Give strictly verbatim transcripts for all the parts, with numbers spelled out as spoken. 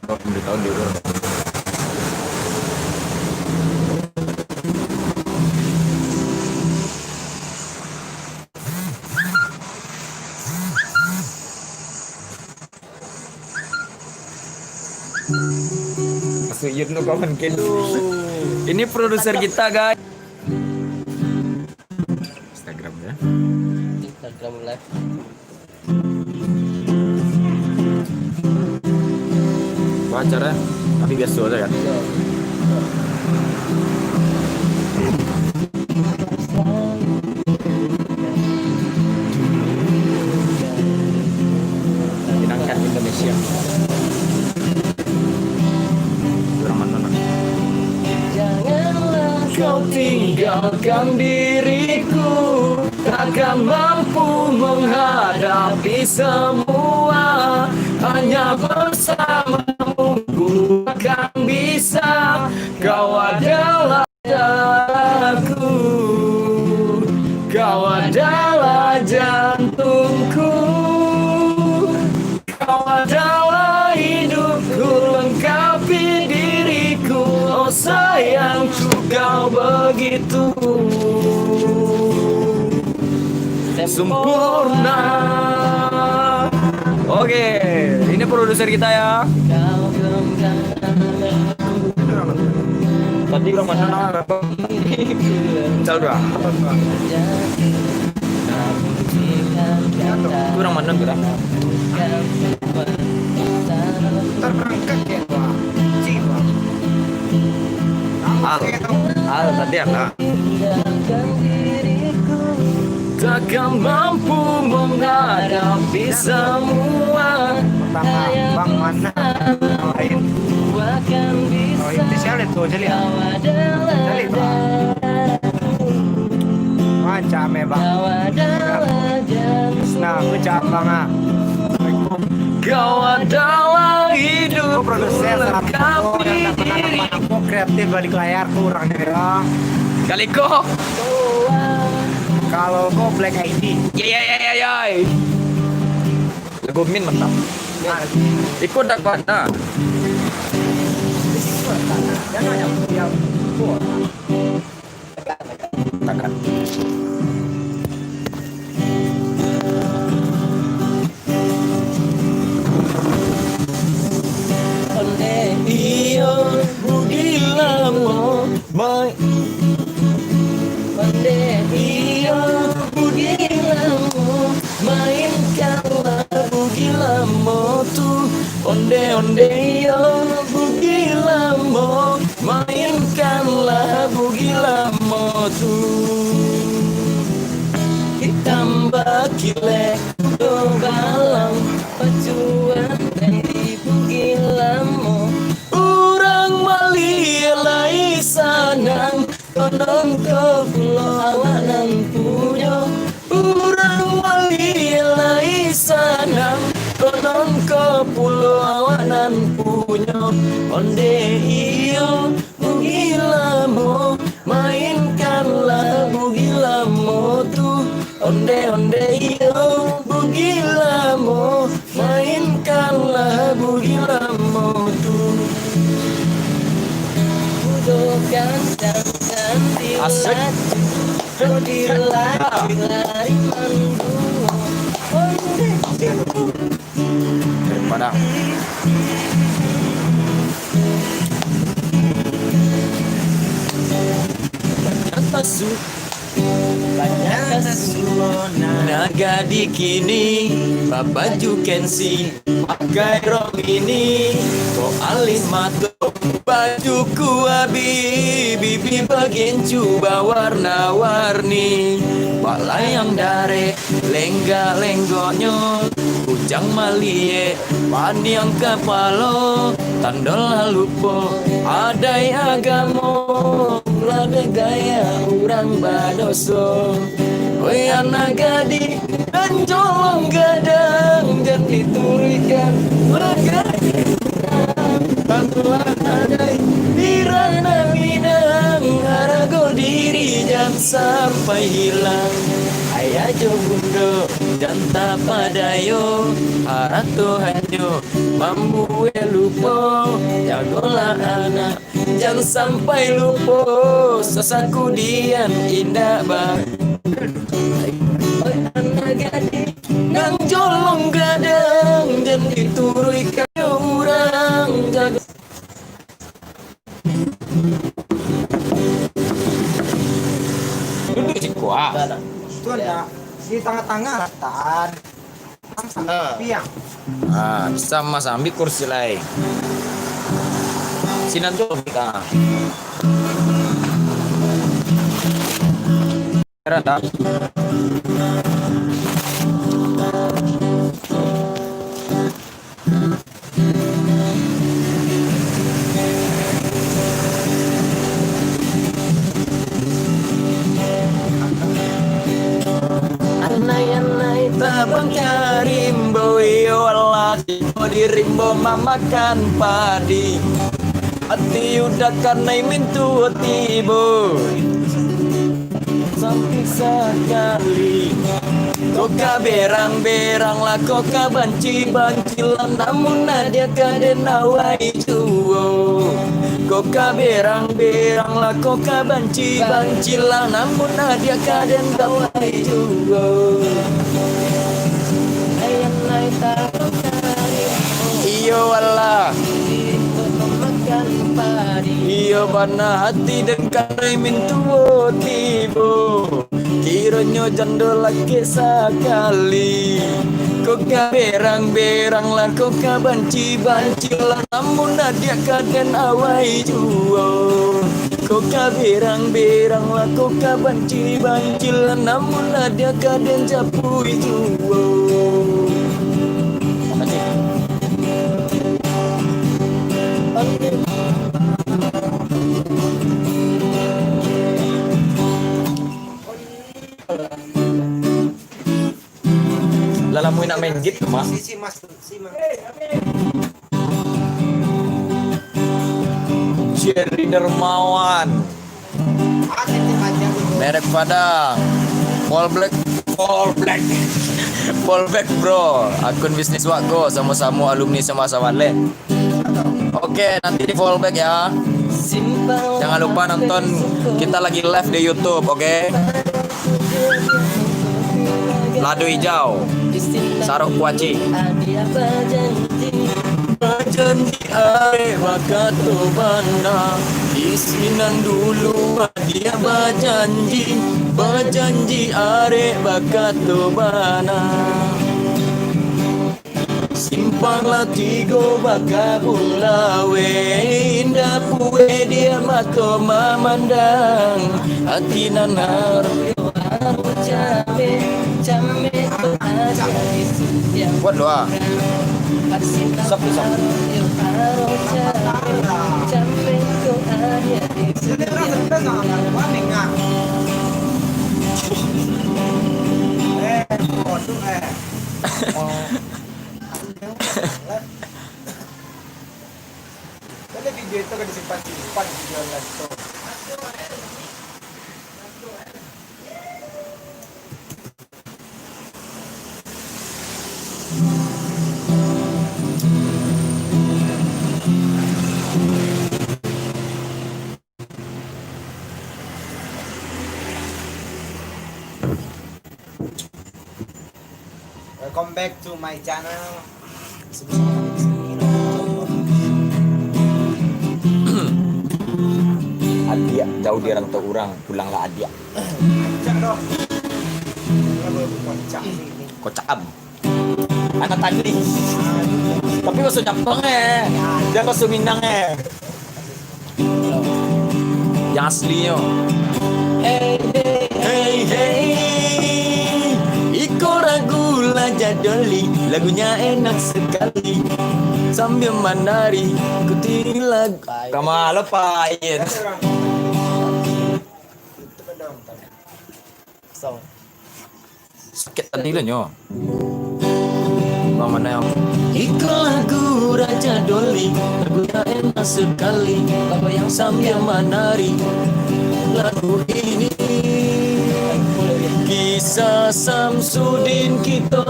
Pemberitahuan di orang. Masuk Yun tu kawan kita. Ini produser kita, guys. Instagram ya. Instagram live. Wawancara, tapi biasa saja kan? Sedangkan Indonesia. Kurang mana? Janganlah kau tinggalkan diriku. Takkan mampu menghadapi semua. Hanya bersamamu ku akan bisa. Kau adalah dadaku, kau adalah jantungku. Kau adalah hidupku, lengkapi diriku. Oh sayangku, kau begitu sempurna. Oke, ini produser kita ya. Tadi orang mana nama? Cal dua. Itu orang mana tu dah? Ntar berangkat ya, Bang. Cik, Bang. Al, Al, tadi ada. Takkan mampu menghadapi semua. Pertama, Bang Mana? Yang lain. Oh, itu siapa tu? Cari ya? Cari, Bang. Wah, came, Bang. Nah, aku cam, Bang, ah. Kau adalah hidup. Kau produser, salah satu yang tak pernah nampak kreatif balik layar tuh orangnya, ya. Kali kau. Kalau kau Black I D. Ya, ya, ya, ya, ya. Lagu Min mantap. Nah, ikut dak kuat, nah. Jangan yang, yang, Onde iyo bugilamo, mai. Onde iyo bugilamo, mainkanlah bugilamo tu. Onde, onde iyo bugilamo, mainkanlah bugilamo tu. Hitam bakilek kudo balang, pacuan dari bugilamo. Urang maliek lai sanang, konon ko pulo awak nan punyo. Urang maliek lai sanang, konon ko pulo awak nan punyo. Onde iyo bugilamo, mainkanlah bugilamo tu. Onde, onde iyo bugilamo, mainkanlah bugilamo tu. Kudo kancang-kancang. Asik. Dilaju, dilaju lari manduo. Onde. Dari Padang. Banyak tasu, banyak tasu. Nan gadih kini babaju kensi, pakai rok mini, kok alih mato, baju kuabi, bibi bagincu bawarna-warni, balayang darek, lengga-lenggoknyo, kujang maliek, paniang kapalo, tando lah lupo, adai agamo, lah bagaya urang badoso. Oi anak gadih, nan jolong gadang, jan dituruikan bagaya urang. Tantulah adai di ranah Minang, harago diri jan sampai hilang. Ayah jo bundo, Harta padayo, harato hanyo mambuek lupo. Jagolah anak, jan sampai lupo, sasakudian indak ba-, anak gadih nan jolong gadang, jan dituruikan urang. Jago. Duduk siko, ah. Itu nak di tangah-tangah, Tan. Ah. Piang. Ah, bisa Mas ambil kursi lai. Sinan tu kita. Rada. Anai-anai tabang ka rimbo, iyo Allah, tibo di rimbo mamakan padi. Ati udah kanai mintuo tibo. Sampai sakali. Ko ka berang-berang lah, ko ka banci-banci lah, namun adiak ka den awai juo. Ko ka berang-berang lah, ko ka banci-banci lah, namun adiak ka den awai juo. Iyo Allah. Iyo bana ati den kanai mintuo tibo. Kironyo jando lakek sakali. Ko ka berang-berang lah, ko ka banci-banci lah, namun adiak ka den awai juo. Ko ka berang-berang lah, ko ka banci-banci lah, namun adiak ka den japuik juo. Lah lamo nak main game tu, Mak. Si, si, Mas, si, Mas. Jerry Dermawan. Ah, si, si, Mas, ya. Merek Padang. Full Black. Full Black. Full Black, bro. Akun bisnis wak ko, samo-samo alumni sama-sama leh. Oke, nanti di follow back ya. Jangan lupa nonton, kita lagi live di YouTube, oke? Lado Ijau, Sarok Kuaci. Bajanji arek bakato bana, di sinan dulu adiak bajanji, bajanji arek bakato bana. Simpang lah tigo bakabun laweh, indak pueh diak mato mamandang, ati nan aro yo aro cameh, cameh tu ado di sitiap. Kuat lu, ah. Sapu, sapu. Aro cameh, cameh tu ado di sitiap. Eh, bodoh, eh. Ada video itu kan disimpan-simpan video live itu. Welcome back to my channel. Adiak jauah di rantau urang, pulanglah adiak. Kocak doh. Kocak ini. Kocak am. Anak tadi. Tapi baso Japang, eh. Jan baso Minang, eh. Yang aslinyo. Hey, hey, hey, hey. Iko lagu lah jadoli, lagunya enak sekali. Sambil manari, ikuti lagu. Kama lo pain. Song. Sakik tadi lah nyo. Bang, mana yang? Iko lagu Raja Doli, lagunya enak sekali. Apa yang sambil manari lagu ini? Kisah Samsudin kito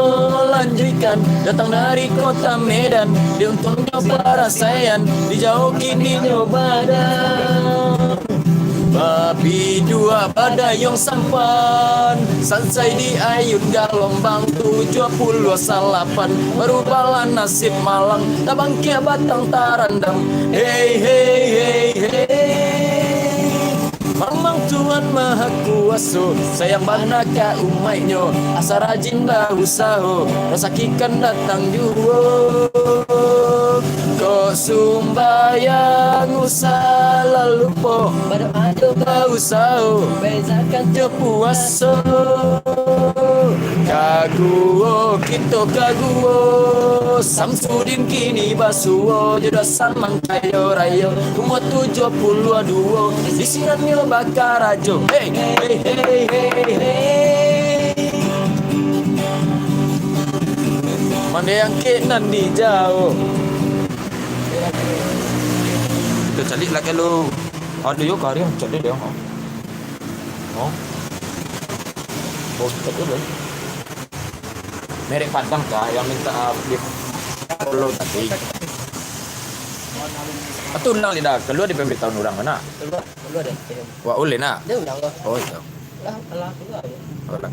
lanjuikan, datang dari kota Medan, di untuangnyo parasaian, di jauah kini nyo badan. Babiduak badayuang sampan, sansai di ayun galombang tujuah puluah salapan, barubalah nasib malang, tabangkek batang tarandam. Hei, hei, hei, hei. Mamang Tuhan Maha Kuaso, sayang bana ka umaik-Nyo, asa rajin bausaho, rasaki kan datang juo. Kok sumbayang usah lah lupo, badoa jo bausaho, baizakat jo puaso. Kaguo kito kaguo, Samsudin kini basuo, jo doa samang kayo rayo, umua tujuah puluah duo, di sinannyo bakarajo. Hei, hei, hei, hei, hei. Mandeh angkek nan di jauah. Kito caliak lah kalau ado yo karya, caliak deh. Oh. Oh, caliak deh. Merek Padang kah yang minta, ah, di follow tadi? Atau ulang lidah, keluar di pemberitahuan orang, nak? Keluar, keluar deh. Wah, ulih, nak? Dia ulang lah. Oh, iya. Lah, lah, keluar aja. Oh, lah.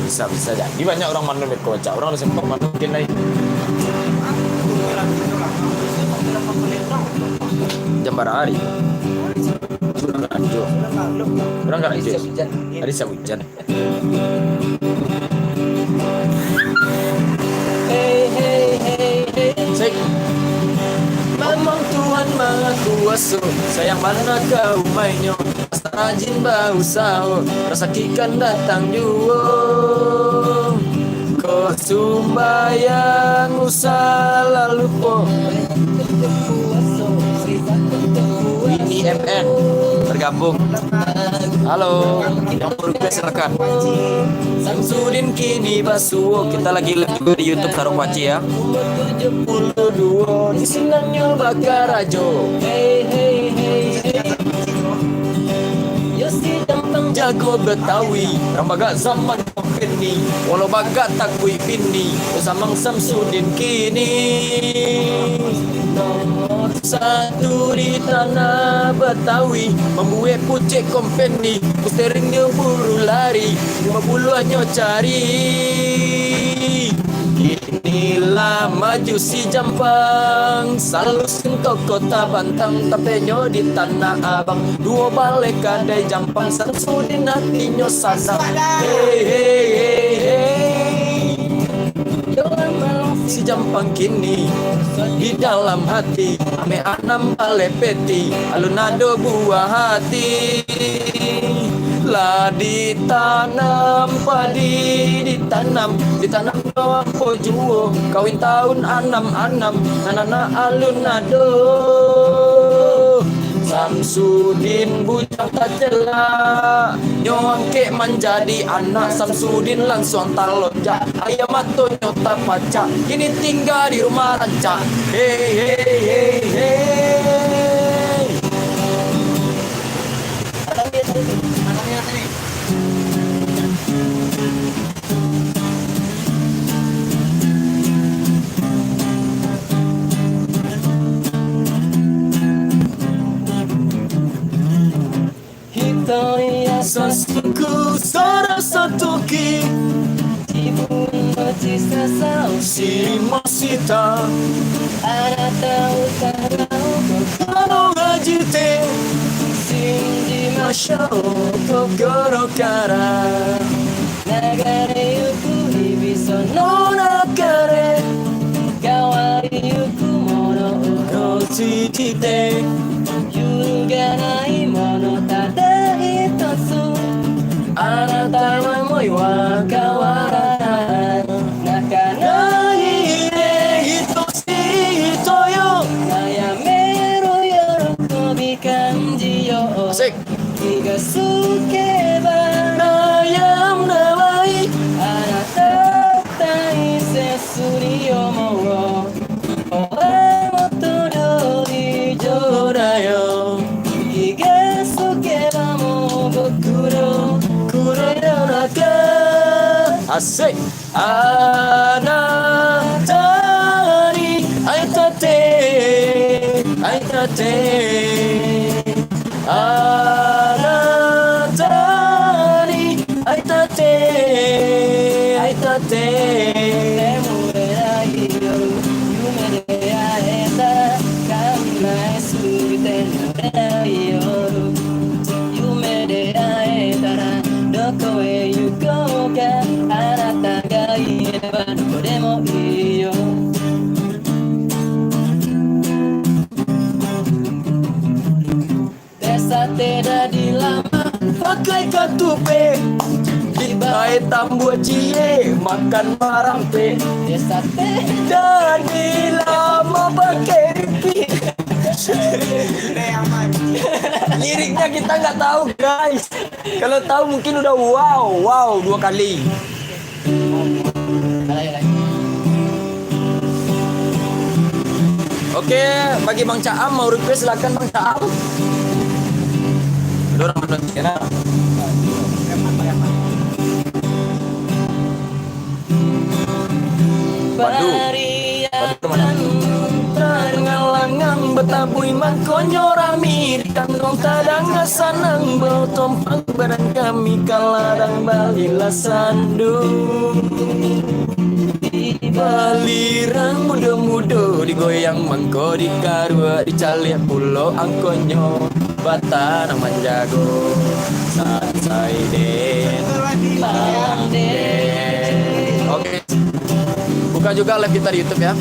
Bisa, bisa jadi banyak orang Mandun beko, cak. Orang di Simpang Mandun mungkin lain. Jam bara hari? Kurang lanjut. Kurang lanjut. Hari Sabtu hujan. Hei, hei, hei, hei. Sik. Mamang Tuhan Maha Kuaso, sayang bana ka umaik-Nyo, asa rajin bausaho, rasaki kan datang juo. Kok sumbayang usah lah lupo. Ini M N bergabung. Halo, yang mau request silakan. Samsudin kini basuo, kita lagi live juga di YouTube Sarok Paci ya. Tujuh puluh dua, di sinannyo bakarajo. Hei, hei, hei, hei. Yo si Jampang jago Betawi, rang bagak zaman kompeni. Walau bagak takuik bini, samang Samsudin kini. Nomor satu di tanah Betawi, mambuek pucek kompeni, steeringnyo buru lari, limo puluahnyo cari. Kini lah maju si Jampang, salusin ka Kota Bantang, tampeknyo di Tanah Abang. Duo baleh kadai Jampang, Samsudin atinyo sanang. Hei, hei, hei, hei. Si Jampang kini di dalam hati, ame anam baleh peti, alun ado buah hati. Lah ditanam padi, ditanam, ditanam doang po juo, kawin tahun anam anam, nan anak alun ado. Samsudin bujang tacelak, nyo angkek manjadi anak, Samsudin lansuang talonjak, aia matonyo tapacak, kini tingga di rumah rancak. Hei, hei, hei, hei. Hito iya sasuku sara satuki. Ibu mati sasau si masita. Anak tahu tanau kano ajite. Sinji masyarakat goro kara. Nagare yuku ibiso no nagare. Gawari yuku mono uno cicite. Yuganai mono tadai tosu. Anatama moi wakawaran. Nakanai hito si hito yo. Naya meru yorokobi kanji yo. Asik. Tiga suke ba. Nayam nawai. Anatatai sesudio moro. Oe moto do ijo. Asik. Anatari, aitate, aitate. Anatari, aitate, aitate. Tesate dadi lama pakai katupe, dibae tambua cie makan marampek. Tesate dadi lama pakai riki. Liriknya kita nggak tahu, guys. Kalau tahu mungkin udah wow, wow dua kali. Oke, bagi Bang Caam mau request, silakan Bang Caam. Ada orang mana sih, nah? Badu. Badu mana? Tarangang-langang batabui mangkonyo rami, di kanduang tadanga sanang, bao tompang badan kami ka ladang balilah sandu. Balirang mudo-mudo digoyang mangko dikaruak, dicaliak pulo angkonyo batanang manjago. Sansai den, malam den. Oke. Buka juga live kita di YouTube ya.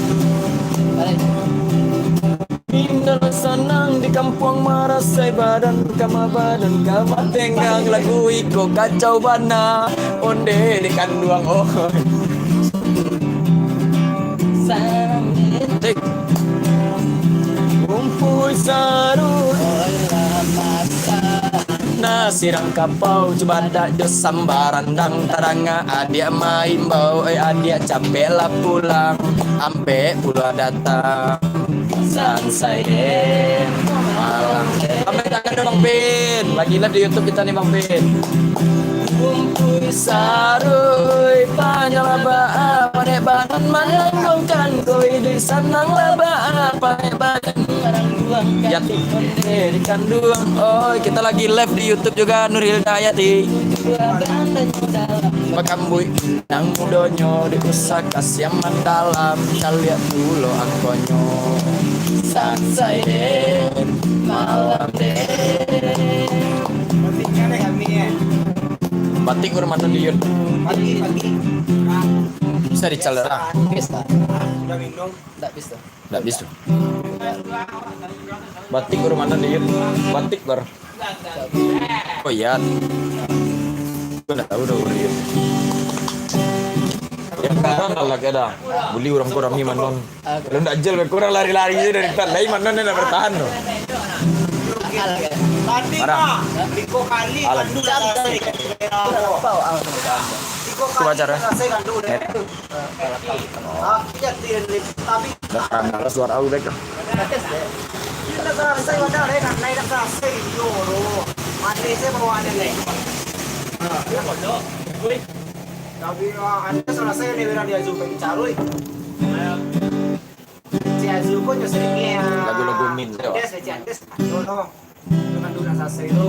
Indah sanang di kampuang marasai badan kama badan kama tenggang lagu iko kacau bana onde di kanduang oh. Cek. Rumpui saru. Nah, sirang kapau, cubadak jo sambarandang, tadanga adiak maimbau, eh, adiak capek lah pulang, ampek pulo datang. Sansai den, malam den. Sampai tangan dong, Bang Pin. Lagi live di YouTube kita nih, Bang Pin. Rumpui sarui, panjang lah baa, panek badan mananggungkan, koi di sanang lah baa, panek badan mananggungkan. Ya, di kanduang. Oi, kita lagi live di YouTube juga, Nurhilda Hayati. Bakambuik nang mudonyo, diusah kasiaman dalam, caliak pulo angkonyo. Sansai den, malam den. Batik urang mano di YouTube? Pagi, pagi. Bisa dicalera. Bisa. Udah minum? Ndak bisa. Ndak bisa. Batik urang mano di YouTube? Batik baru. Oh iya. Aku ndak tahu dah urang YouTube. Yang sekarang lah lagi ada. Buli urang ko rami manon. Kalau ndak jel, urang lari-lari je dari tan. Lai manon ndak bertahan tu. Tadi mah, tigo kali kandu dah salasai. Tigo kali dah salasai kandu dah. Ah, iya, tapi dah terang lah suara aku, Bek. Kita salasai, wadah, Rek, kan? Naik dah salasai, yo, bro. Mati saya bawa ada, Rek. Tapi, ah, anda salasai, Rek, biar dia Azul pengen carui. Si Azul kok nyo sering, ya. Lagu-lagu min, yo. Yes, yes, yes. Yo, no. Cuman tu nak salasai tu.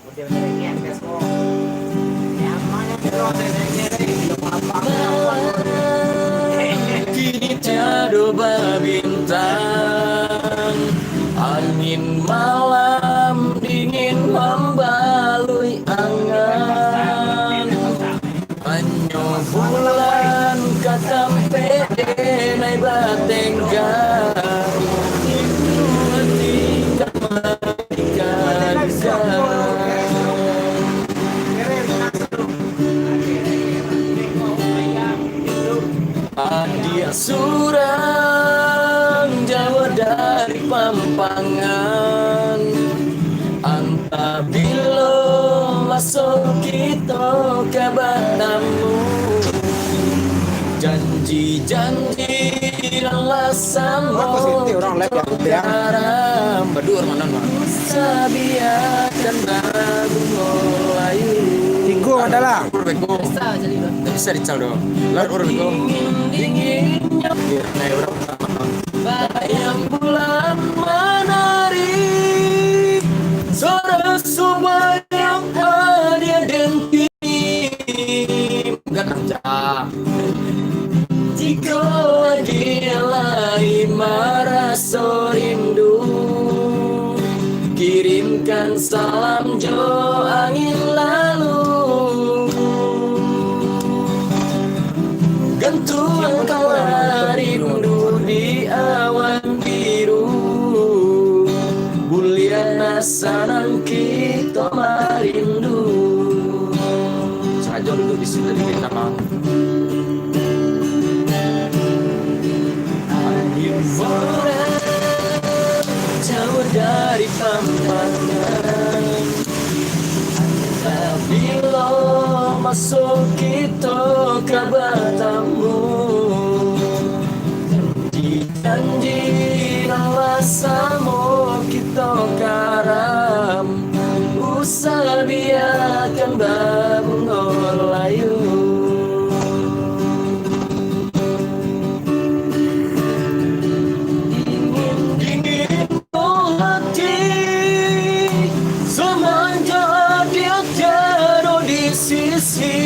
Udah sering, ya, guys, kok. Ya, amanyo tu, sering, sering, sering. Apa, apa, apa. Kini tiado babintang, angin malam dingin mambalui angan. Hanyo bulan ka tampek denai batenggang, rindu hati ka maninggakan. Adiak surang jauah dari Pampangan, antah bilo maso kito ka batamu. Janji-janji nan lah samo kito garam. Badu urang mano, Mak? Sabiakan babungo layu. Beko adalah. Beko. Tak bisa dical doh. Laut beko. Dingin-dinginnya. Naik orang pertama. Bayang bulan manari. Saraso bayang adia den kini. Gadang cah. Jikok adia lai maraso rindu, kirimkan salam jo angin lalu. Gantuang kala rindu di awan biru, bulian asa nan kito marindu. Sengaja duduk di situ di bintang. Angin murah jauh dari pamandangan. Antah bilo maso kito ka batamu. Janji-janji nan lah samo kito karam, usah biakan babungo layu. Dingin-dingin hati, samanjak adia tiado di sisi.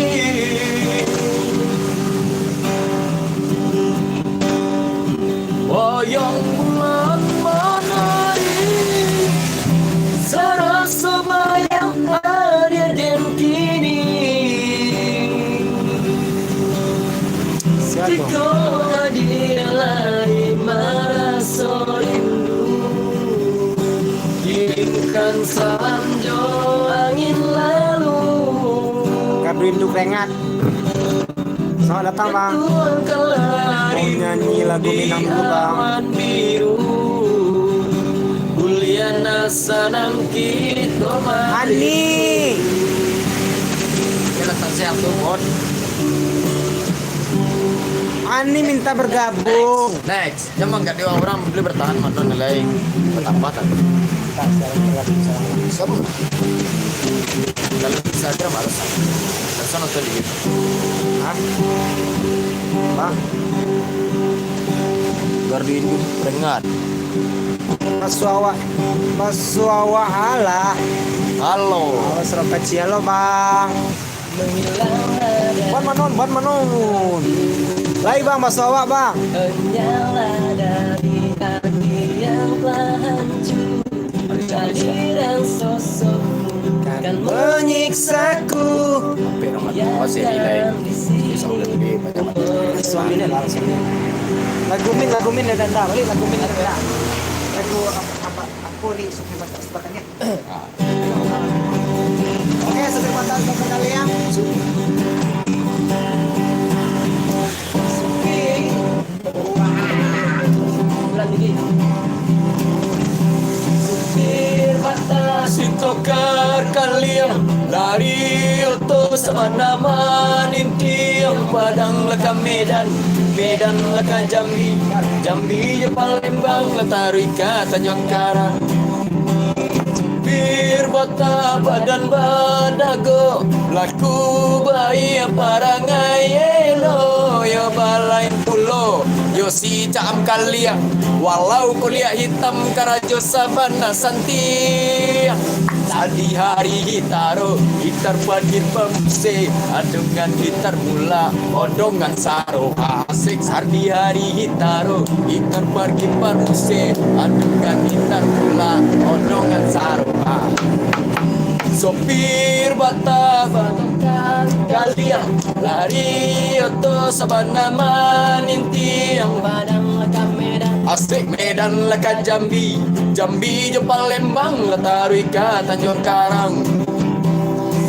Wayang bulan manari, saraso bayang adia den kini. Siap, Bang. Jikok adia lai maraso rindu, kirimkan salam jo angin lalu. Ka rindu keringat. Selamat datang, Bang. Mau nyanyi lagu Minang dulu, Bang. Ani. Ani minta bergabung. Next. Jangan manggadik orang, beli bertahan, mano nilai bertambah kan? Siapa? Kalau Instagram harus. Harus nonton di YouTube. Hah? Bang? Gardu induk, peringat. Baso awak, baso awak alah. Halo. Awas, rok kecil lo, Bang. Ban manon, ban manon. Lai, Bang, baso awak, Bang. Hanyalah dari hati yang telah hancur, kehadiran sosokmu kan menyiksaku. Biarkan di sini. Suami ni lah, suami. Lagu Min, lagu Min dah, dah. Balik lagu Min dah, dah. Lagu apa, apa, apa ni, suami batas, batasnya? Oke, supir batas, batas kalian. Ulang dikit. Supir batas, sitokar kaliang, dari Oto Sabana manintiang, Padang lah ka Medan, Medan lah ka Jambi, Jambi jo Palembang, lah taruih ka Tanjuang Karang. Pir bata badan badago, laku baiak parangai elok, yo balain pulo jo si Caam Kaliang. Walau kuliah hitam karajo sabana santiang, sadih ari hitaro, hitar pagir pamuse, adongan hitar mula, odongan sa- Aro asik sardihari hitaro, itar pargi paruse, adukan itar pula, odongan saroa. Sopir bata, kaliang lari oto sabana manintiang. Padang lah ka Medan, asik Medan lah ka Jambi, Jambi jo Palembang lah taruih ka Tanjuang Karang.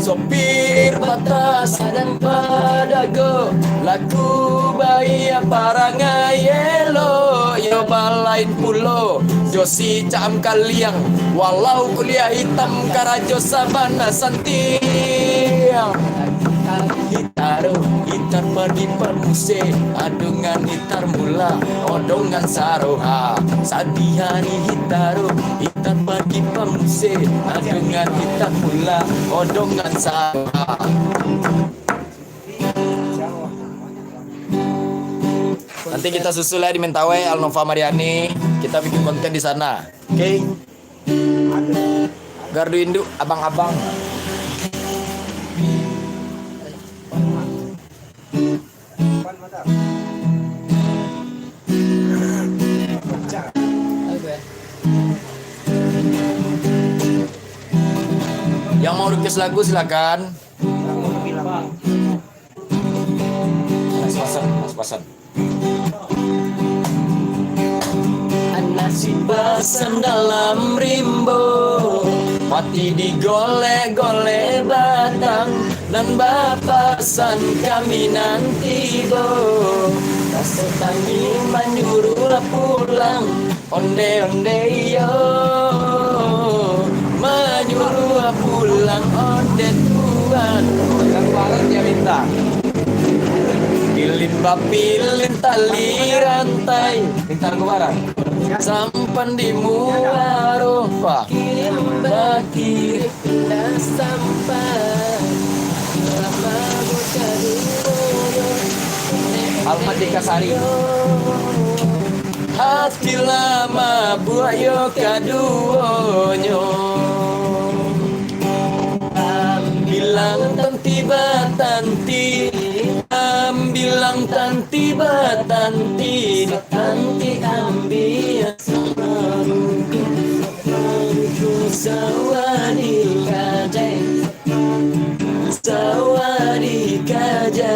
Sopir bata sadang badago, laku baiak parangai elok, yo balain pulo jo si Caam Kaliang, walau kuliah itam karajo sabana santiang. Hitaro, hitar padi pamuse, adongan hitar mula, odongan saroha. Sadi hari hitaro, hitar padi pamuse, adongan hitar mula, odongan saroha. Nanti kita susul ya di Mentawai, Alnova Mariani. Kita bikin konten di sana. Oke? Gardu induk, abang-abang. Yang mau request lagu silakan. Pas-pasan, pas-pasan. Anak sipasan dalam rimbo, mati digolek-golek batang, nan bapasan kami nan tibo. Raso tangih manyuruah pulang, onde-onde iyo, manyuruah pulang onde tuan. Yang barat dia minta. Pilin bapilin tali rantai. Minta lagu barat. Sampan di muaro, Pak. Kirim baki, indak sampan. Lama bocah dulu. Almat Dikasari. Hati lah mabuak yo kaduonyo. Ambilang tanti batanti, ambilang tanti batanti, batanti ambiak sabaruko, sabaruko sawah dikajai. Sawah dikajai.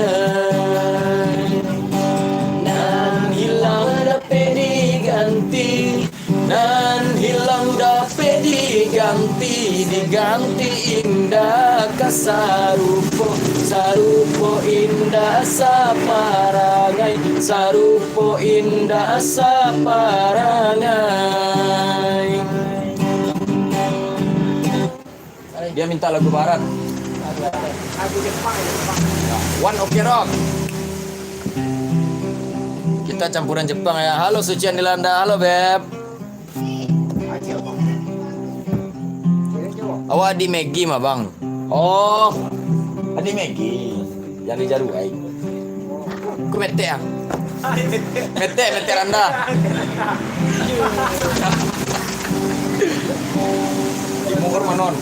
Nan hilang dapek diganti, nan hilang dapek diganti, diganti indak ka sarupo, sarupo indak saparangai, sarupo indak saparangai. Dia minta lagu barat. One Ok Rock. Kita campuran Jepang ya. Halo Sucian Dilanda, halo Beb. Awak di Maggi mah bang. Oh, di Maggi. Yang di Jaruai. Ku metek ah. Metek, metek randah. Di Mukor manon.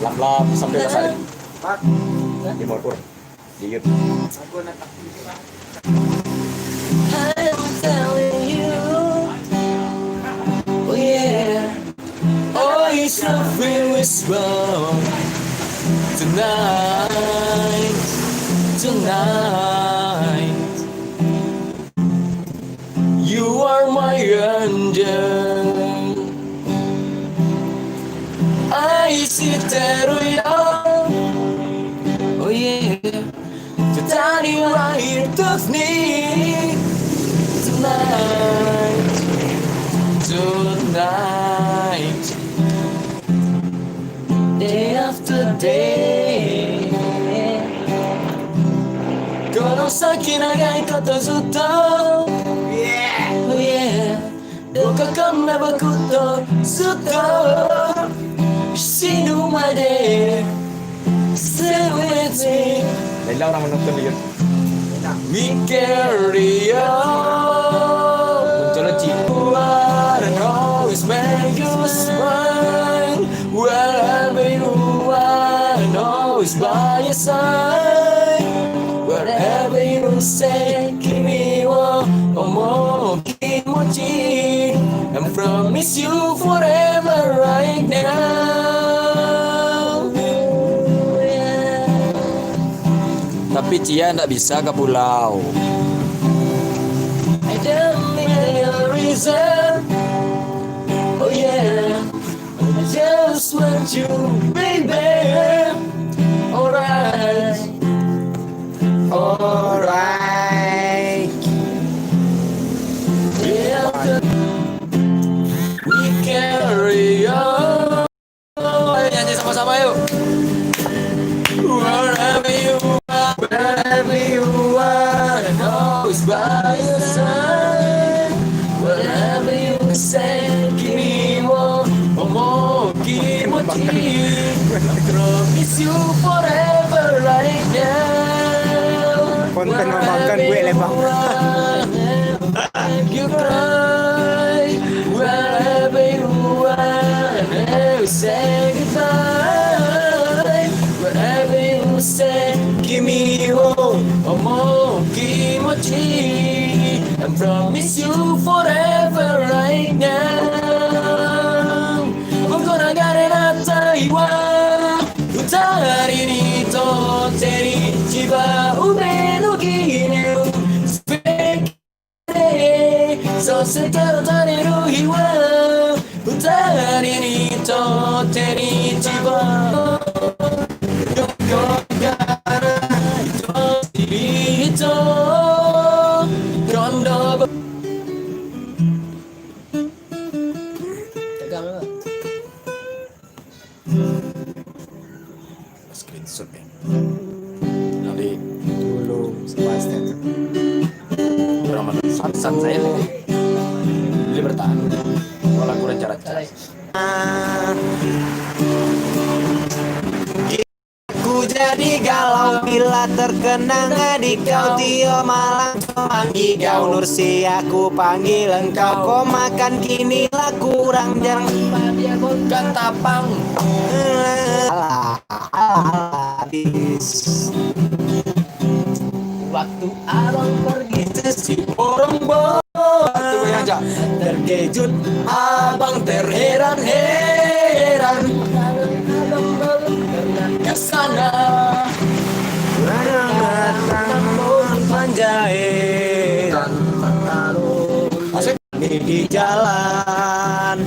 Lap-lap sampai kasar. Di Mukor. Di Yud. I'm telling you, oh yeah. Oh, it's nothing is wrong tonight, tonight. You are my angel. I see through you. Oh yeah. Totally right with me tonight, tonight. Day after day. Kono saki nagai koto zuto. Yeah, oh yeah. Doka kami bakuto zuto. Sinu made. Stay with me. Lain lah orang menonton dia. We carry on. Muncul cik. What I know is make you smile. Wherever you are, I know is by your side. Wherever you say, give me one or more. Kimochi, and promise you forever right now. Tapi Cia ndak bisa ka pulau. I don't need a reason. Oh yeah. I just want you, baby. Alright. Alright. Yeah, we carry on. Ayo nyanyi sama-sama yuk. Wherever you Whatever you say, give me one more, one more kimochi. I promise you forever right now. Konten makan gue, Bang. Whatever you want, you cry. Wherever you are, never say goodbye. Wherever you say, give me one, one more kimochi. I promise you forever right now. We're gonna get it out of you. Utari ni to teri chiba ube no gine. Speak. So se taro tare ro hiwa. Utari ni to teri chiba. Yo yo gara to siri to. Kondo. Tegang lah. Screenshot ya. Jadi dulu sebastian. Orang mana? Sansan saya tu. Jadi bertahan. Walau kurang cara. Ku jadi galau bila terkenang di kau, tiap malam cuma ngigau. Nur si aku panggil engkau, kau makan kini lah kurang, jarang. Katapang. Alah, alah, alah, habis. Waktu abang pergi, si borong-borong. Terkejut abang, terheran-heran. Ke sana. Datang panjaitan. Asik. Di jalan.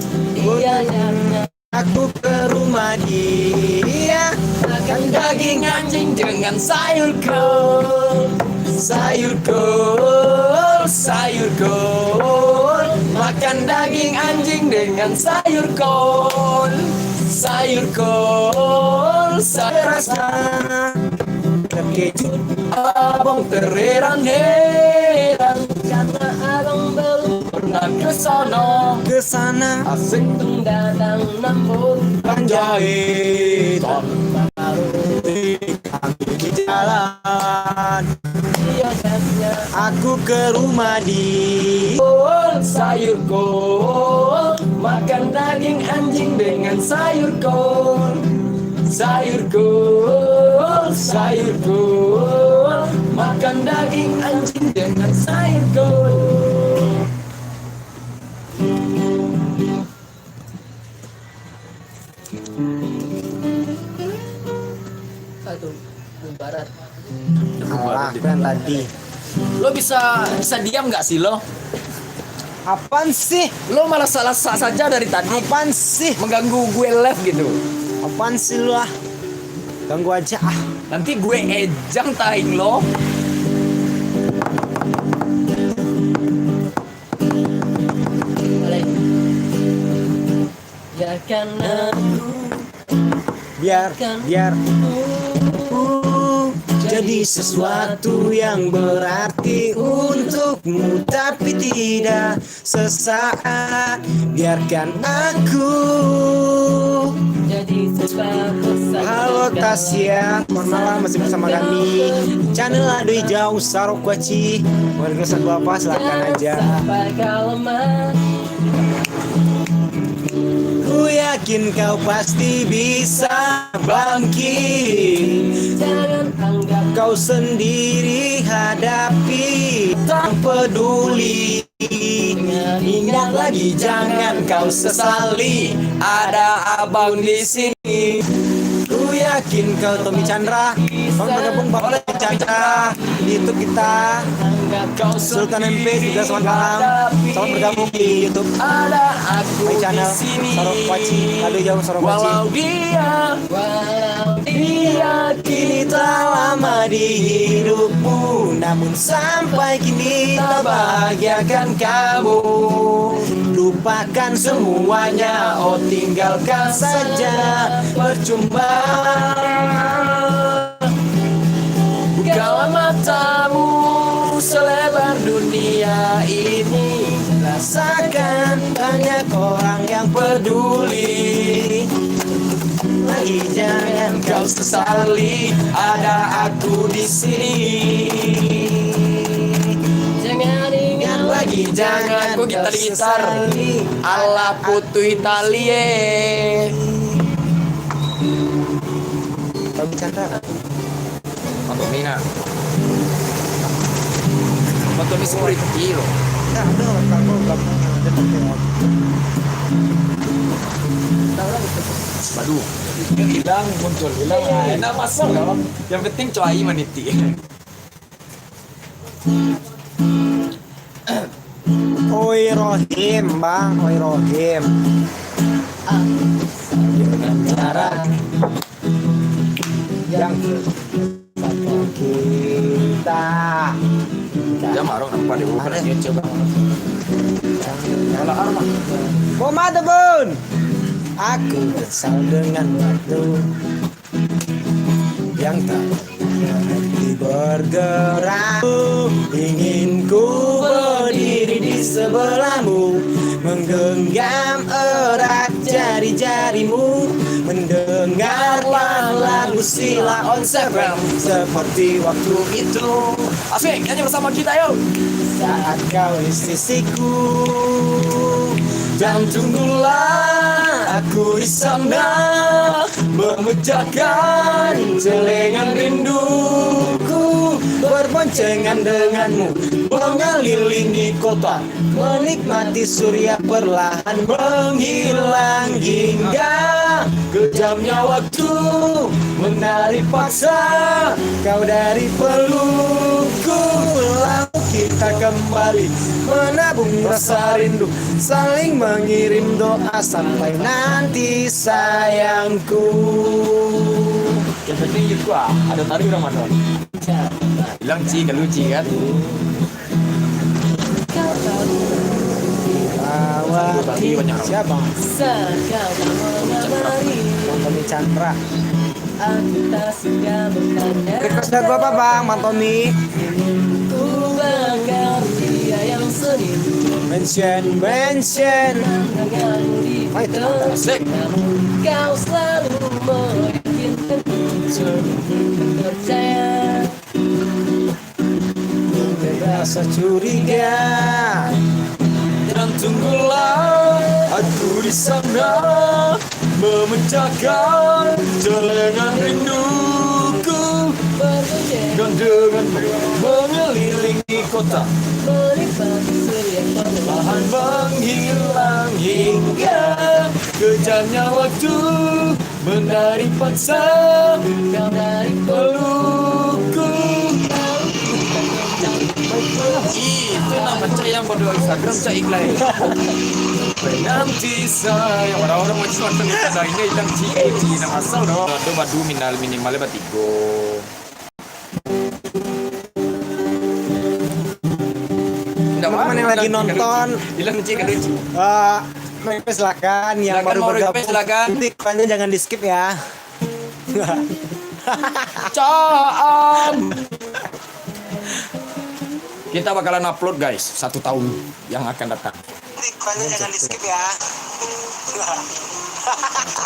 Aku ke rumah dia, makan daging anjing dengan sayur kol. Sayur kol, sayur kol. Makan daging anjing dengan sayur kol. Sayur kol, sayur rasa. Terkejut abang, terheran-heran. Karena abang belum pernah ke sana. Ke sana. Asik. Untung datang nambun. Panjaitan. Di jalan. Aku ke rumah di. Kol, sayur kol. Makan daging anjing dengan sayur kol. Sayur kol, sayur kol. Makan daging anjing dengan sayur kol. Aduh, barat. Alah, kan tadi. Lo bisa, bisa diam nggak sih lo? Apaan sih? Lo malah salah sa-, saja dari tadi. Apaan sih? Mengganggu gue live gitu. Apaan sih lo ah? Ganggu aja ah. Nanti gue ejang taing lo. Biarkan aku. Biar, biar. Jadi sesuatu yang berarti untukmu, tapi tidak sesaat. Biarkan aku. Jadi sesuatu. Halo Tasya, selamat malam, masih bersama kami di channel Ado Ijau Sarok Kuaci. Mau request lagu apa? Silahkan aja. Ku yakin kau pasti bisa bangkit. Jangan anggap kau sendiri hadapi. Tak peduli. Ingat lagi, jangan kau sesali. Ada abang di sini. Ku yakin kau Tommy Chandra. Bang bergabung, Bang Tommy Chandra. Di YouTube kita, Sultan M P juga, selamat malam. Selamat bergabung di YouTube. Ada aku di sini. Channel Sarok Kuaci. Ado Ijau Sarok Kuaci. Walau dia, walau dia kini telah lama di hidupmu, namun sampai kini tak bahagiakan kamu. Lupakan semuanya, oh, tinggalkan saja, percuma. Bukalah matamu, Selebar dunia ini, rasakan banyak orang yang peduli. Lagi jangan kau sesali, ada aku di sini. Jangan ingat lagi, jangan kau sesali. Alah putuih tali, eh. Kami cakap. Mantomi nak. Mantomi security lo. Nah, ada kalau gampang yang ada pakai. Badu. Dia hilang, muncul, hilang. Ah, enak masuk lah. Yang penting cowai maniti. Oi Rohim, Bang, oi Rohim. Dengan cara yang kita. Dia marah nampak dia bukan. Ada. Dia coba. Kalau armah. Koma tu pun. Aku kesal dengan waktu yang tak berhenti bergerak. Ingin ku berdiri di sebelahmu, menggenggam erat jari-jarimu, mendengarkan lagu Sheila on Seven seperti waktu itu. Asik, nyanyi bersama kita, yuk. Saat kau di sisiku, dan tunggulah aku di sana, memecahkan celengan rinduku, berboncengan denganmu, mengelilingi kota, menikmati surya perlahan menghilang hingga kejamnya waktu menarik paksa kau dari pelukku. Lalu kita kembali menabung rasa rindu, saling mengirim doa sampai nanti sayangku. Yang penting itu ah, ada tari Ramadan. Hilang ci, kalau ci kan. Siapa? Bang Tommy Chandra. Request lagu apa, Bang? Bang Tommy. Mention, mention. Asik. Rasa curiga. Dan tunggulah aku di sana, memecahkan celengan rinduku. Dan dengan mengelilingi kota, perlahan menghilang hingga kejamnya waktu. Menarik paksa kau dari pelukku. Itu nama cak yang bodoh Instagram, cak iklan. Nanti saya orang-orang macam macam ni, ada ini hilang cik, cik nak asal dah. Ada badu minal minimal batigo. Teman-teman yang lagi nonton, hilang cik, hilang cik. Eh, request silakan, yang baru bergabung. Silakan mau request, silakan. Nanti iklannya jangan di-skip ya. Caan. Kita bakalan upload, guys, satu tahun yang akan datang. Iklannya jangan di-skip ya.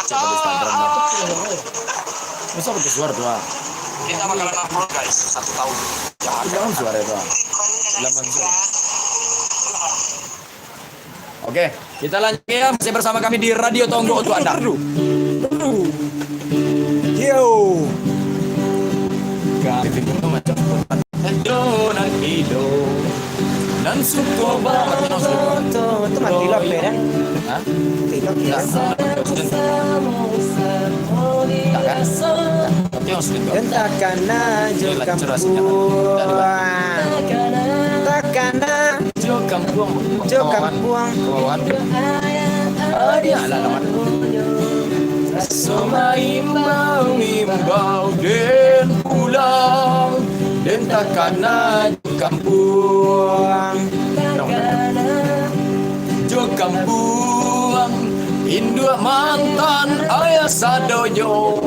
Cek di Instagram lah. Masa pakai suara tu ah? Kita bakalan upload, guys, satu tahun yang akan datang. Jangan suara tu ah. Laman suara. Oke, kita lanjut ya. Masih bersama kami di Radio Tonggo untuk Anda. Yo. Kami macam Jonan Ido. Dan suko ba- Itu mati lo, P, kan? Hah? Mati lo, P, kan? Enggak. Enggak, kan? Tapi maksudnya enggak. Dan takana jo kampuang. Takana jo kampuang. Jo kampuang. Kawaan. Alah, alah, alah. Raso maimbau-imbau den pulang, den takana jo kampuang. Jo kampuang, induak mantan ayah sadonyo.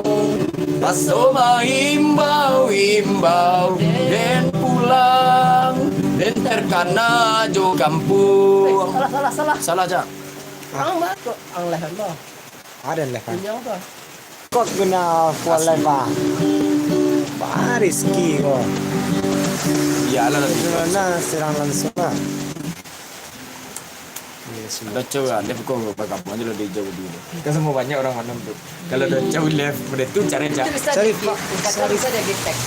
Raso maimbau-imbau den pulang, Den terkana jo kampuang. Eh, salah, salah, salah. Salah, Cak. Ang mah kok ang lah Allah. Ada lah, kan? Ini apa? Kok guna kuat lah, Pak? Pak Rizky kok. Iyalah, lah. Gimana serang langsung lah? Iya, sudah. Ada cewek, ada kok bergabung aja lah di jauh dulu. Kan semua banyak orang mana tu. Kalau ada cewek live, pada tu cara cak. Itu bisa Sorry, di-, Pak. Dikatakan Sorry. Bisa jadi tag.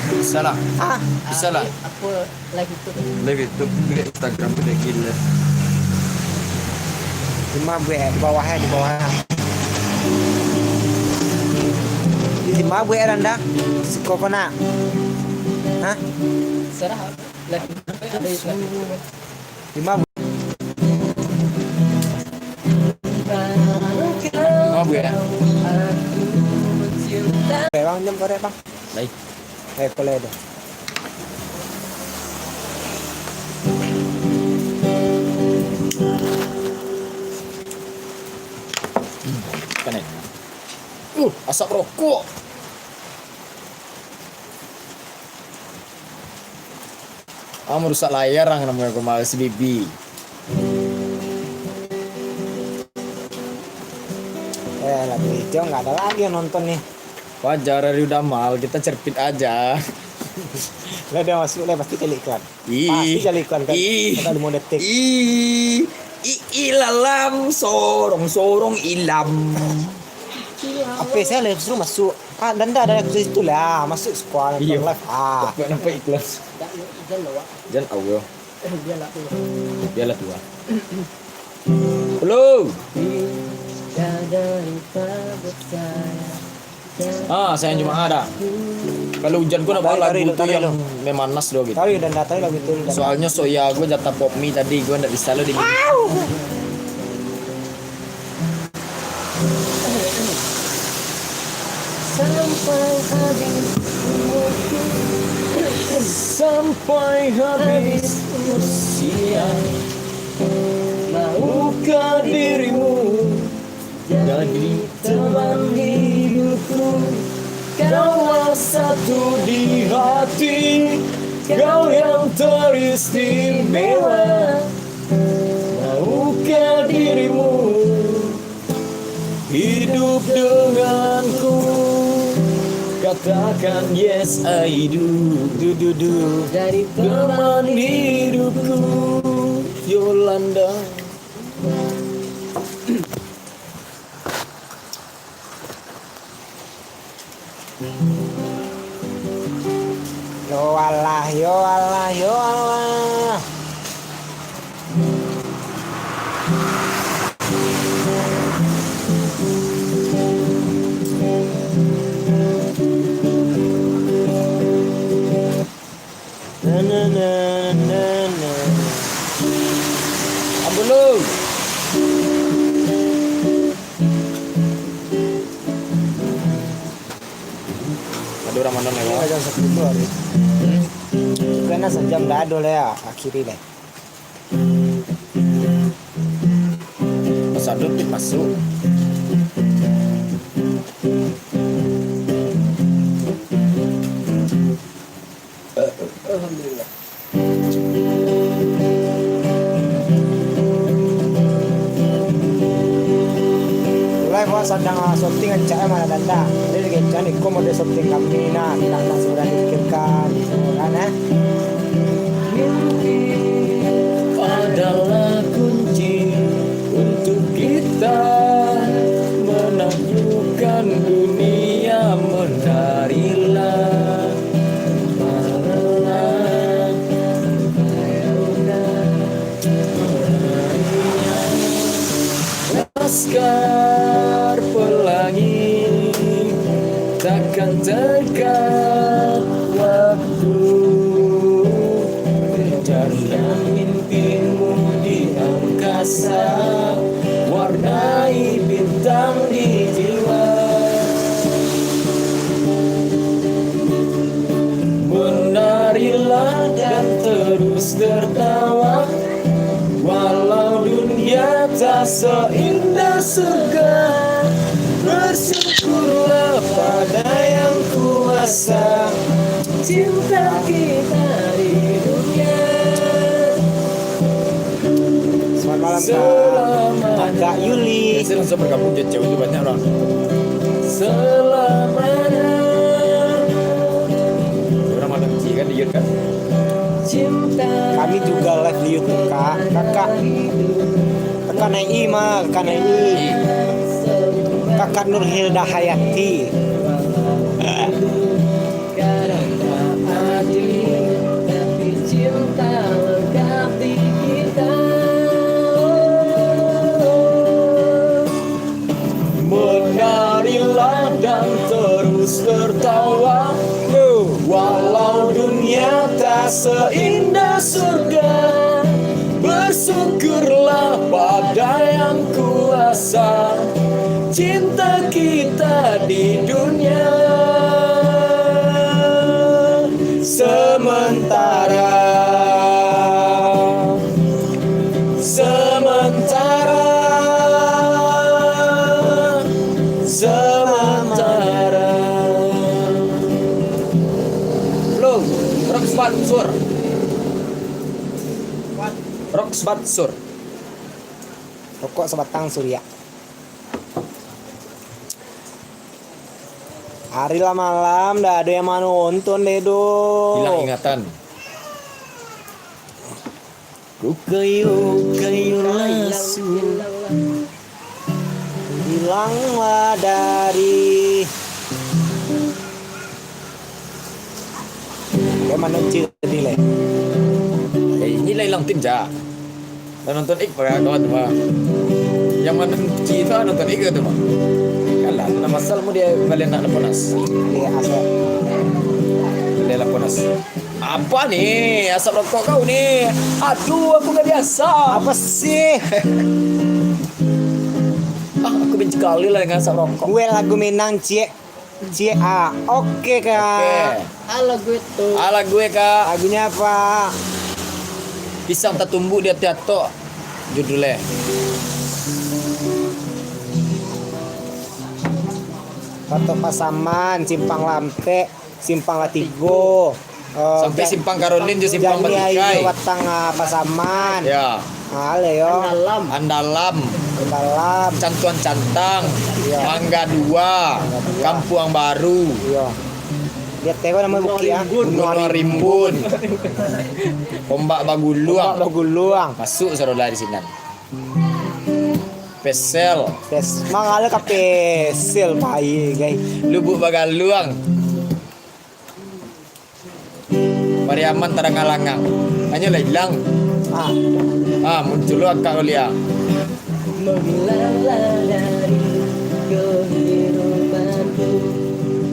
Bisa lah. Ah. Bisa lah. Ah, apa live itu? Live itu, live Instagram tu dia gila. Cuma buat di bawah, eh, di bawah. Di lima buat, eh, Randa. Siko kau nak? Hah? Serah. Live itu. Ada live itu. Lima buat. Lima buat, ya? Bang, jam korek, Bang. Baik. Eh, boleh deh. Panas. Uh, asap rokok. Ah, merusak layar ang namonyo kemarin si Bibi. Eh, lah, video nggak ada lagi yang nonton nih. Wajar, hari udah mal, kita cerpit aja. Lah, dia masuk lah, pasti cari iklan. Ih. Pasti cari iklan, kan? Ih. Kata lima detik. Ih. Ih, ilalam, sorong, sorong, ilam. Apa saya live suruh masuk? Ah, Danda ada di situ lah. Masuk squad, nonton Iya. live. Ah. Nampak, nampak iklan. Jan Allah. Biarlah tu. Biarlah tu, ah. Belum. Ah, sayang Jumaat dah. Kalau hujan kau nak bawa Tarik, lagu tarik, tu tarik, yang tarik. Memanas doh gitu. Tarik, Danda, tarik lagu tu, Danda. Soalnya soya gue jatah pop mie tadi, gue ndak bisa lo di Sampai habis umurku, sampai habis usia, maukah dirimu jadi teman hidupku? Kaulah satu di hati, kau yang teristimewa. Maukah dirimu hidup denganku? Katakan, "Yes, I do, do, do, do." Jadi teman hidupku, Yolanda. Yo Allah, yo Allah, yo Allah. Na, na, na, na, na. Ambulu. Ado urang mano ni, Ini Bang? Jam sapuluah hari. Hmm? Kena sajam dah ado lah ya, akhiri lah. Pas ado tik masuk. Alhamdulillah. Live, wah, sadang, ah, syuting ancak, eh, malah danda. Jadi, lagi ancak ni, kau model syuting kami, nah, nak, nak sebenarnya pikirkan, gitu kan, eh. Mimpi adalah kunci untuk kita menaklukkan dunia, menarilah. Laskar Pelangi, takkan terikat waktu. Kejarlah mimpimu di angkasa, warnai bintang di jiwa. Menarilah dan terus tertawa, walau dunia tak seindah surga. Bersyukurlah pada Yang Kuasa, cinta kita di dunia. Kakak Yuli. Biasa langsung bergabung je, cewek tu banyak orang. Selamanya. Orang Madang Ci kan, di YouTube kan? Cinta. Kami juga live di YouTube, Kak. Kakak. Kakak Nai mah, Kakak Nai. Kakak Nurhilda Hayati. Kadang tak adil, tapi cinta lengkap di kita. Menarilah dan terus tertawa. Walau dunia tak seindah surga, bersyukurlah pada Yang Kuasa. Cinta kita di dunia sementara, sementara, sementara. Lo, rok sebat sur. Rok sebat sur. Rokok sabatang, Surya. Ari lah malam, dah ado yang manonton deh, doh. Hilang ingatan. Ku kayu, kayu lasu. Hilanglah dari. Kayak mana cik tadi, leh? Eh, inilah hilang tim, Cak. Lah nonton ik pakai kawan tu mah. Yang mana Ci tu nonton ik tu mah. Kalah tu nama asal mu dia balik nak laponas. Iya, asal. Balik laponas. Apa ni? Asap rokok kau ni. Aduh, aku gak biasa. Apa sih? Ah, aku benci kali lah dengan asap rokok. Gue lagu Minang, Cik. Cie, ah, oke, Kak. Oke. Ala gue tu. Ala gue, Kak. Lagunya apa? Pisang tatumbuk di atok-atok, judulnya. Patok Pasaman, Simpang Lampek, Simpang Latigo. Oh, sampai Jan-, Simpang Karolin jo Simpang Jani Batikai. Ayo batang, ah, Pasaman. Ya. Ah, ale yo. Andalam. Andalam. Andalam. Cantuan Cantang. Iya. Mangga Dua. Mangga Dua. Kampuang Baru. Iya. Lihat tengok nama bukit, ah. Gunung Rimbun. Gunung Rimbun. Ombak Baguluang. Ombak Baguluang. Masuk saudara di sinan. Pesel. Pes-, mangala ka Pesel, pai, gai. Lubuk Bagaluang. Pariaman Tarangalangang. Hanyo lah ilang. Ah. Ah, muncul lo akak baliak. Menghilang dari kehidupanku.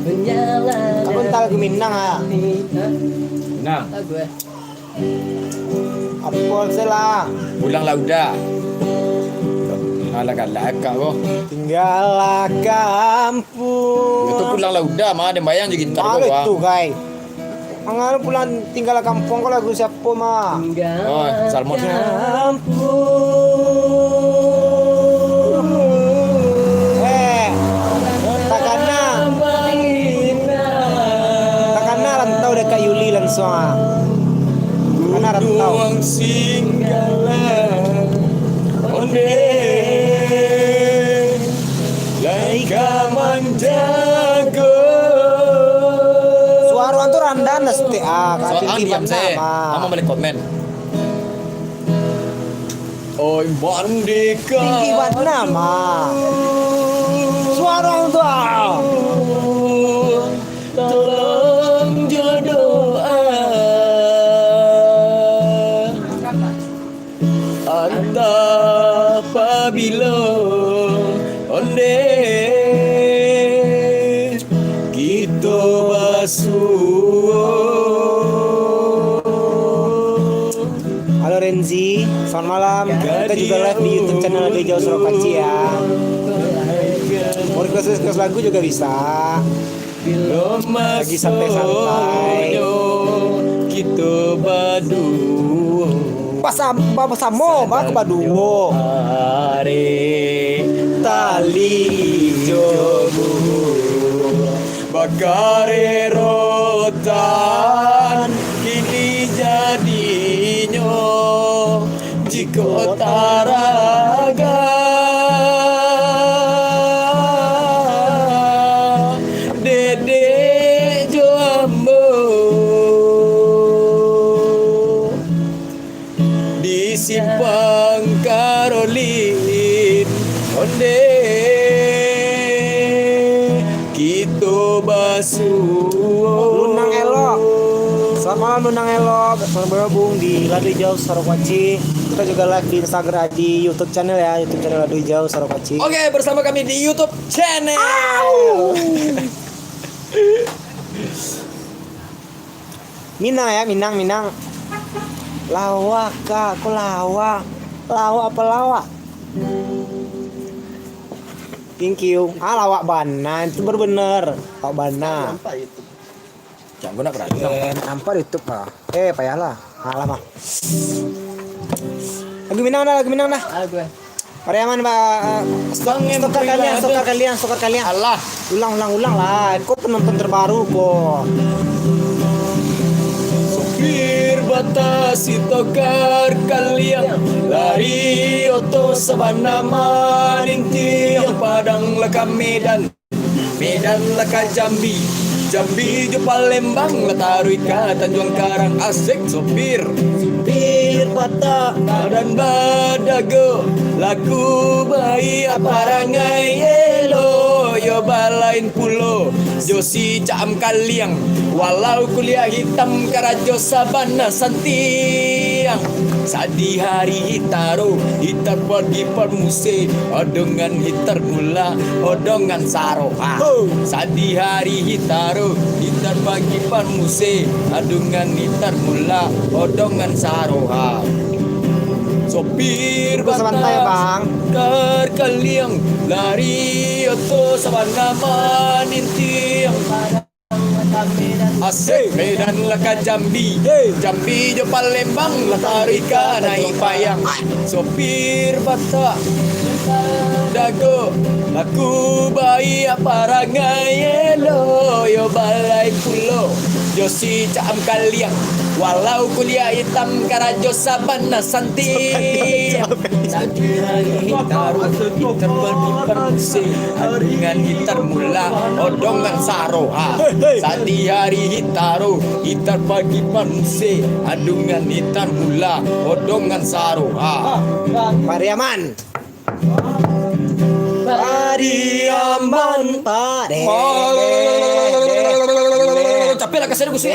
Menyala. Kamu entah lagu Minang, ah? Hah? Minang. Lagu, eh? Apa se lah? Pulang lah udah. Alah galak akak ko. Tinggallah kampung. Itu pulang lah udah mah, ada bayang je gitar ko, itu, Bang. Gai. Mangapo pulang tinggallah kampung ko lagu siapo mah? Oh, Salmon. Kampung. Eh, takana. Takana rantau dekat Yuli langsung ah. Takana rantau. Gunung Singgalang, onde. Lai ka manjago. Suaro ang tu randah lah setik, ah, ka tinggi bana, ah. Mama balik komen. Oi, mandi ka tinggi bana, mah. Suaro ang tu, ah. Tolong jo doa. Antah pabilo onde kito basuo. Halo Renzi, selamat malam. Kita juga live di YouTube channel Ade Jauh Sorokaci ya. Mau request, request lagu juga bisa. Lagi santai-santai. Kito baduo. Basam-, ba-, basamo, ba-, baduo. Ari tali jo buruo. Bakare rotan kini jadinyo. Jikok tara Pangkarolin, onde kito basuo. Lunang Elok. Selamat malam, Lunang Elok. Selamat bergabung di Lado Hijau Sarokuaci. Kita juga live di Instagram, di YouTube channel ya, YouTube channel Lado Hijau Sarokuaci. Oke, bersama kami di YouTube channel. Minang ya, Minang, Minang. Lawak kah? Kok lawak? Lawak apa lawak? Thank you. Ah, lawak bana. Itu baru bener. Lawak bana. Cak, gua nak berani. Eh, nak nampak di YouTube, ah. Eh, payahlah. Alah, mah. Lagu Minang dah, lagu Minang dah. Lagu, eh. Pariaman, Pak. Stok, stokar kalian, stokar kalian, stokar kalian. Alah. Ulang, ulang, ulang lah. Kok penonton terbaru, kok. Sopir batasi tokar kaliang, lari oto sabana manintiang, Padang lah ka Medan, Medan lah ka Jambi, Jambi jo Palembang, lah taruih ka Tanjuang Karang. Asik, sopir. Sopir patah badan badago, laku baiak parangai elo, yo balain pulo jo si Caam Kaliang. Walau kuliah hitam, karajo sabana santiang. Sadi hari hitaro, hitar pagi parmuse, odongan hitar mula, odongan saroha. Ho! Sadi hari hitaro, hitar pagi parmuse, odongan hitar mula, odongan saroha. Sopir Tunggu sebentar ya, Bang. Bakar kaliang, lari oto sabana manintiang. Asik, Medan lah ka Jambi, Jambi jo Palembang, lah taruih ka Naik Payang. Sopir Batak dago, laku baiak parangai elo, yo balai pulo jo si Caam Kaliang. Walau kuliah hitam, karajo sabana santiang. Sadi hari hitaro, hitam bagi parmuse, odongan hitar mula, odongan saroha. Sadi hari hitaro, hitar pagi parmuse, odongan hitar mula, odongan saroha. Pariaman. Pariaman, Pak. Dek, dek, dek, dek. Capek lah, kasih aku sih.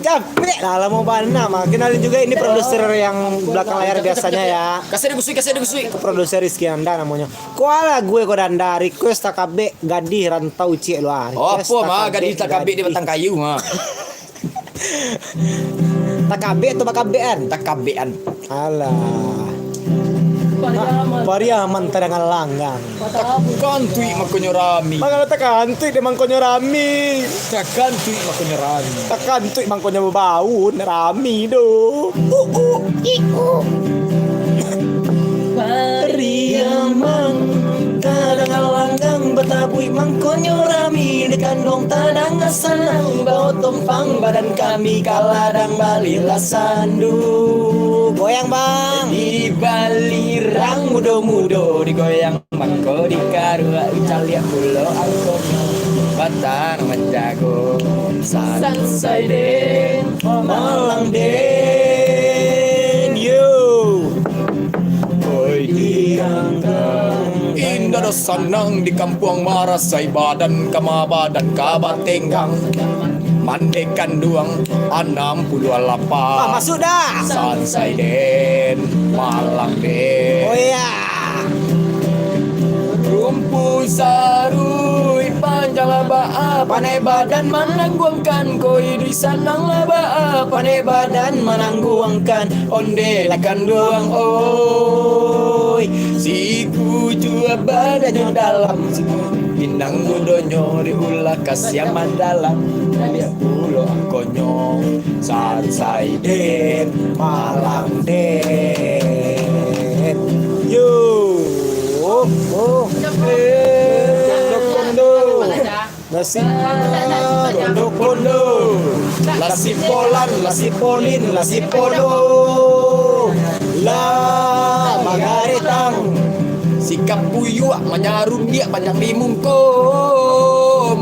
Capek lah, lamo bana mah. Kenalin juga, ini produser yang belakang layar biasanya ya. Kasih dia gusui, kasih dia gusui. Produser Rizky Anda namanya. Kuala gue kau Danda, request Takabek Gadih Rantau Ciek Luar. Oh, apa mah Gadih Takabek di batang kayu mah. Takabek atau bakabekan? Takabekan. Alah. Pariaman. Pariaman tadangan langgang. Takantuik mangkonyo rami. Mangala takantuik dek mangkonyo rami. Takantuik mangkonyo rami. Takantuik mangkonyo babaun rami doh. Uh, uh, ih, uh. Pariaman, tadangan langgang batabuik mangkonyo rami, di kanduang tadangan sanang, bawo tompang badan kami ka ladang balilah sandu. Goyang, Bang. Di balirang mudo-mudo digoyang. Mangko dikaruak caliak pulo angkonyo, batang manjago. Sansai den, malang den, yo. Oi, dianggang. Indak ado sanang di kampuang, marasai badan kama badan ka batenggang. Mande kanduang anam puluah lapan. Ah, masuk dah. Sansai den, malang den. Oh iya. Rumpu saruih panjang lah baa, panek badan manangguangkan, koi di sanang lah baa, panek badan manangguangkan, onde lah kanduang, oi. Siku jua badanyo dalam, siku pinang mudonyo diulah kasiaman dalam, liak pulo angkonyo. Sansai den, malang den. Yo. Oh. Nasib kondo-kondo. Lasik polan, lasik polin, lasik podo. Lah manggaretang. Sikap puyuak manyarumbiak panjang di mungko.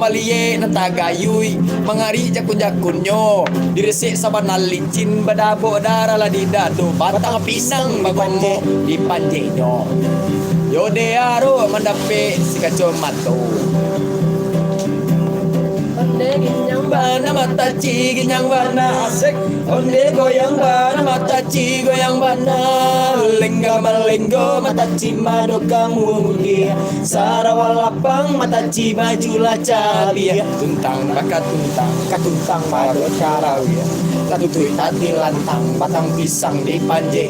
baliek nan tagayuik, mangarik jakun-jakunnyo, diresek sabana licin, badabok darah lah di dado, batang pisang bagomok di panjeknyo. Yo dek arok mandapek si kacomato. Onde ginyang bana mataci, ginyang bana asek. Onde goyang bana mataci, goyang bana. Lengga malenggo mataci mado kamudian. Sarawa lapang mataci baju lah cabiak. Tuntang bakatuntang, katuntang mado carawia. Tatutuik tati lantang, batang pisang di panjek.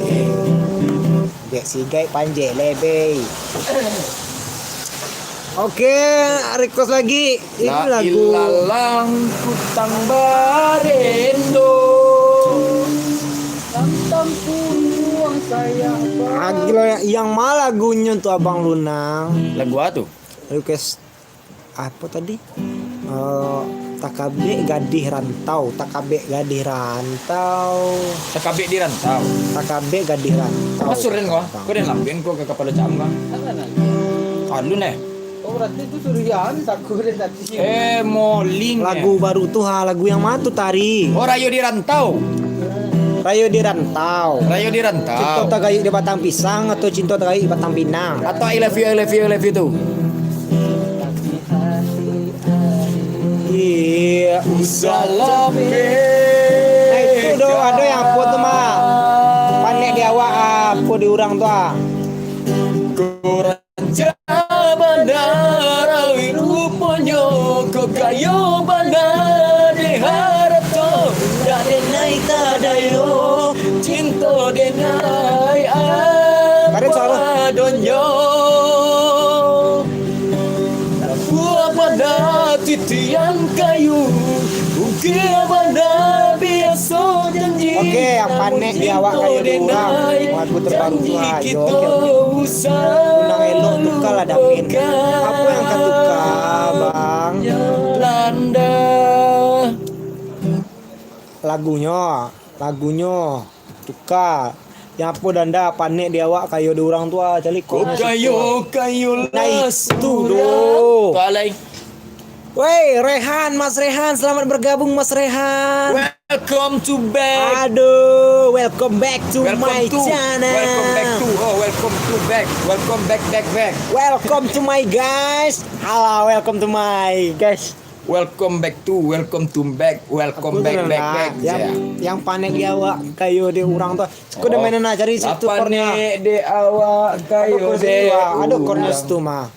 Dek sigaik panjek lebih. Oke, request lagi. Ini lagu. Ilalang kutang barendo. Tantang puang saya. Ah, gila, yang, yang mana lagunyo tu, Abang Lunang? Lagu apa tu? Request apa tadi? Eh, Takabek Gadih Rantau, Takabek Gadih Rantau. Takabek di rantau. Takabek Gadih Rantau. Apa suren kau? Kau den lampian kau ke kapalo cam kau? Alun eh. Oh, berarti itu Surian, saku dia tadi. Eh, moling eh. Lagu baru tu ha, lagu yang mana tu tadi? Oh, Rayo di Rantau. Rayo di Rantau. Rayo di Rantau. Cinto tagayuik di batang pisang atau cinto tagayuik di batang pinang? Atau I love you, I love you, I love you tu? Iya, usah lapeh. Nah, itu do, ado yang apo tu, Mak? Panek di awak, ah, apo di urang tu, ah? Kurang aja bana, rawi ruponyo, kok kayo bana di harato, dak denai ka dayo, cinto denai apa donyo. Buah bana titian kayu, ukir bana biaso janji. Oke, yang panek di awak kayu dua. Lagu terbaru tu, ha, yo, oke, oke. Unang elok tukar lah, Damin. Apa yang kau tukar, Bang? Landa. Lagunyo, lagunyo tukar. Yang apo danda panek di awak kayo di urang tu, ah, cari kok kayo, kayo lah itu doh. Tualai. Woi, Rehan, Mas Rehan, selamat bergabung, Mas Rehan. Welcome to back. Aduh, welcome back to my channel. Welcome to, oh, welcome to back. Welcome back, back, back. Welcome to my guys. Halo, welcome to my guys. Welcome back to, welcome to back, welcome back, back, back. Yang, yang panek di awak kayo di urang tu. Kau dah main nak cari situ chordnya. Panek di awak kayo di urang. Aduh, chordnya situ mah.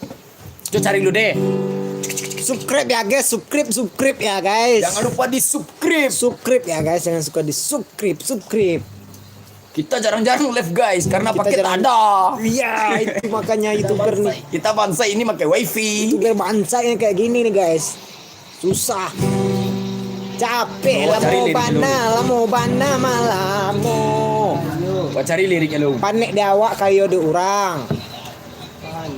Cok cari dulu deh. Subscribe ya guys, subscribe, subscribe ya guys. Jangan lupa di subscribe. Subscribe ya guys, jangan suka di subscribe, subscribe. Kita jarang-jarang live, guys, karena paket jarang ada. Iya, itu makanya YouTuber nih. Kita bansa ini pakai wifi. YouTuber bansa yang kayak gini nih, guys. Susah. Capek, lamo bana, lamo bana, malamo. Kau cari liriknya lu. Panek di awak kayo di urang.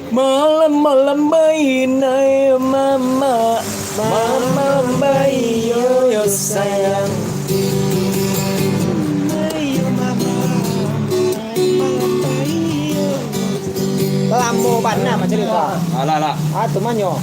Malam-malam bainai mama, malam-malam baiyo yo sayang. Lamo bana macam itu. Alah, alah. Ah, tu manyo.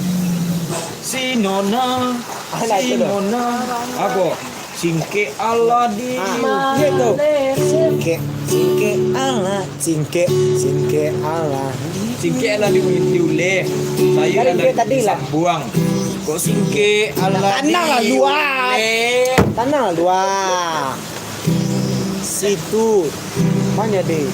Si Nona, si Nona. Apa? Singkek ala di. Ah, iyo tu. Singkek, singkek ala, singkek, singkek ala. Singkek ala di, diuleh. Sayo ala tadi lah. Disambuang. Kok singkek ala diuleh. Tanang lah dua. Tanang lah dua. Situ. Mana deh?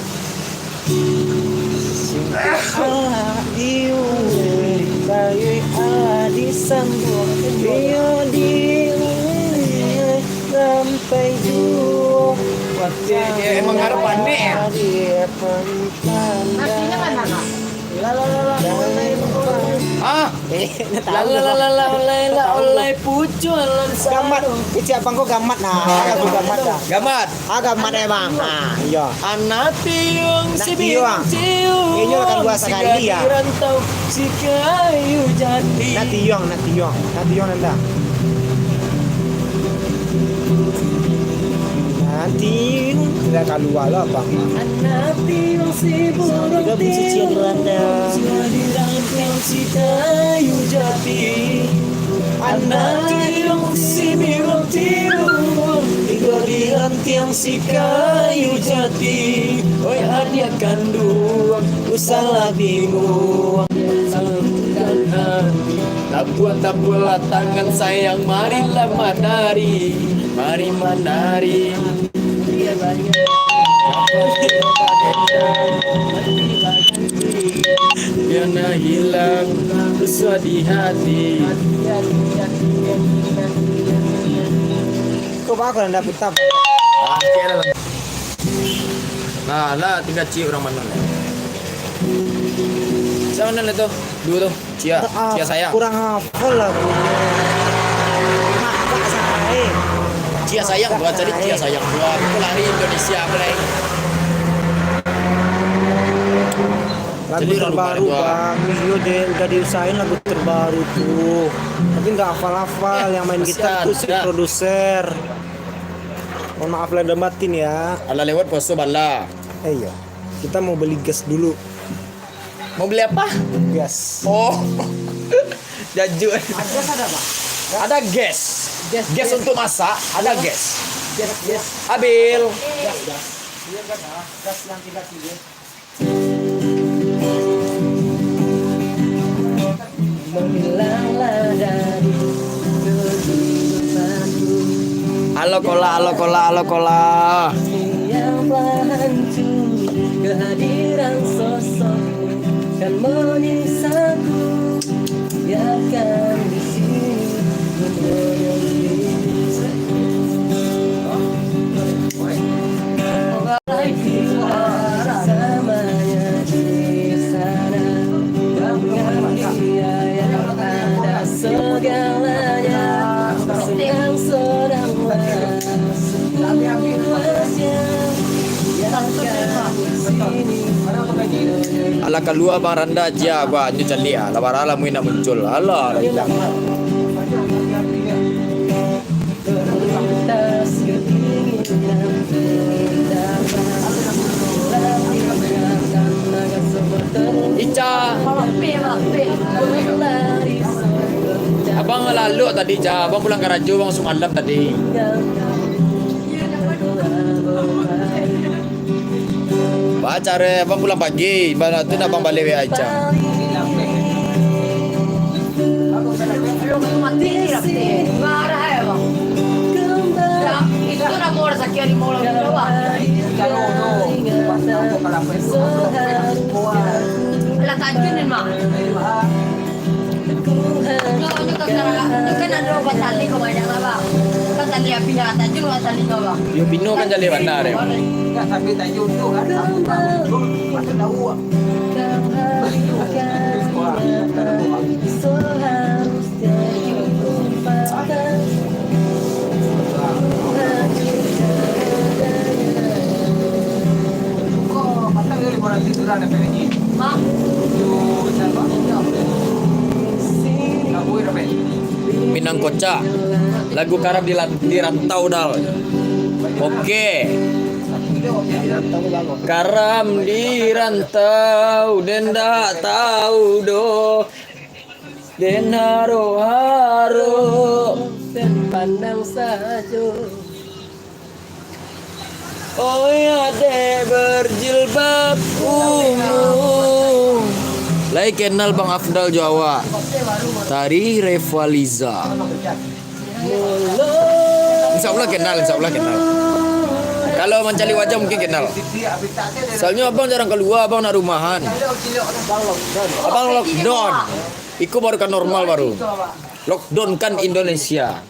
Singkek ala diuleh, kayo ala disambuang, iyo diuleh sampai juo. Wah, dia, dia emang harap panek ya? Nasinya kan, Kak? Lah, lah, lah, lah, mulai, mulai. Ah? Eh, nak tahu lah. Lah, lah, lah, lah, lah, lah, lah, pucuan lan Gamat. Kecil abang kau gamat nah. Aku gamat dah. Gamat. Ah, gamat emang. Ah, iya. Anak tiung si tiung. Inyo lah kaluar sakali, ya. Rantau si kayu jati. Nak tiung, nak tiung. Nak tiung nanda. Nak tiung. Tidak kaluar lah, Bang. Anak tiung si burung tiung. Sudah berisi cian randa. Sudah dirangkang si kayu jati. Anak tiong si mirang tiong, tinggal di rantiang si kayu jati. Oi adik kanduang, usahlah bingung. Tapuak-tapuaklah tangan sayang, marilah manari, mari manari. Biar na hilang rasa di hati. Kok bakal ndak putar? Nah, lah tinggal ciek urang mano ni. Sia mano tu? Duo tu. Cia, Cia sayang. Kurang hafal lagu. Mak, Mak Sae. Cia sayang, buat cari Cia sayang buat. Itu lari Indonesia mulai. Lagu terbaru, Bang. Iyo, deh, udah diusahain lagu terbaru tuh. Tapi nggak hafal-hafal, yang main gitar tuh si produser. Mohon maaf lahir dan batin ya. Alah lewat poso bala. Eh, iya. Kita mau beli gas dulu. Mau beli apa? Gas. Oh. Jajuk. Gas ada, Pak? Ada gas. Gas, gas untuk masak, ada gas. Gas, gas. Abil. Gas, gas. Iya, gas, ah. Gas yang tiga kilo. Menghilanglah dari kehidupanku. Alo kola, alo kola, alo kola. Yang telah hancur kehadiran sosokmu kan menyisaku. Biarkan di sini menunggu. Alah kalua Bang Randa, cia, gua anju caliak ah. Lah bara lah mui nak muncul. Alah, lah ilang. Ica. Abang lalok tadi, Ica. Abang pulang karajo, Bang, sumalam tadi. Ba cara abang pulang pagi, ba tu nak abang balik W A Ica. Marah ya, Bang? Ya, itu nak mau orang sakit hari mau orang tua, Bang. Alah, tajun ni, Mak. Nyo, nyo ka, nyo kan ado batali ko banyak lah, Bang. Kan tali api ha, tajun batali ko, Bang. Yo, pino kan jaleh bana, deh. Indak sampai tajun tu kan. Aku tahu. Masa tahu. Wah. Minang Kocak, lagu Karam di Lan-, di Rantau, Dal. Oke. Karam di rantau, den ndak tahu doh. Den haro-haro, den pandang sajo. Oi adek berjilbab ungu. Lai kenal Bang Afdal jo awak. Tari Revaliza. Insya Allah kenal, insya Allah kenal. Kalau mancari wajah mungkin kenal. Soalnyo abang jarang kalua, abang nak rumahan. Abang lockdown. Iko baru kan normal baru. Lockdown kan Indonesia.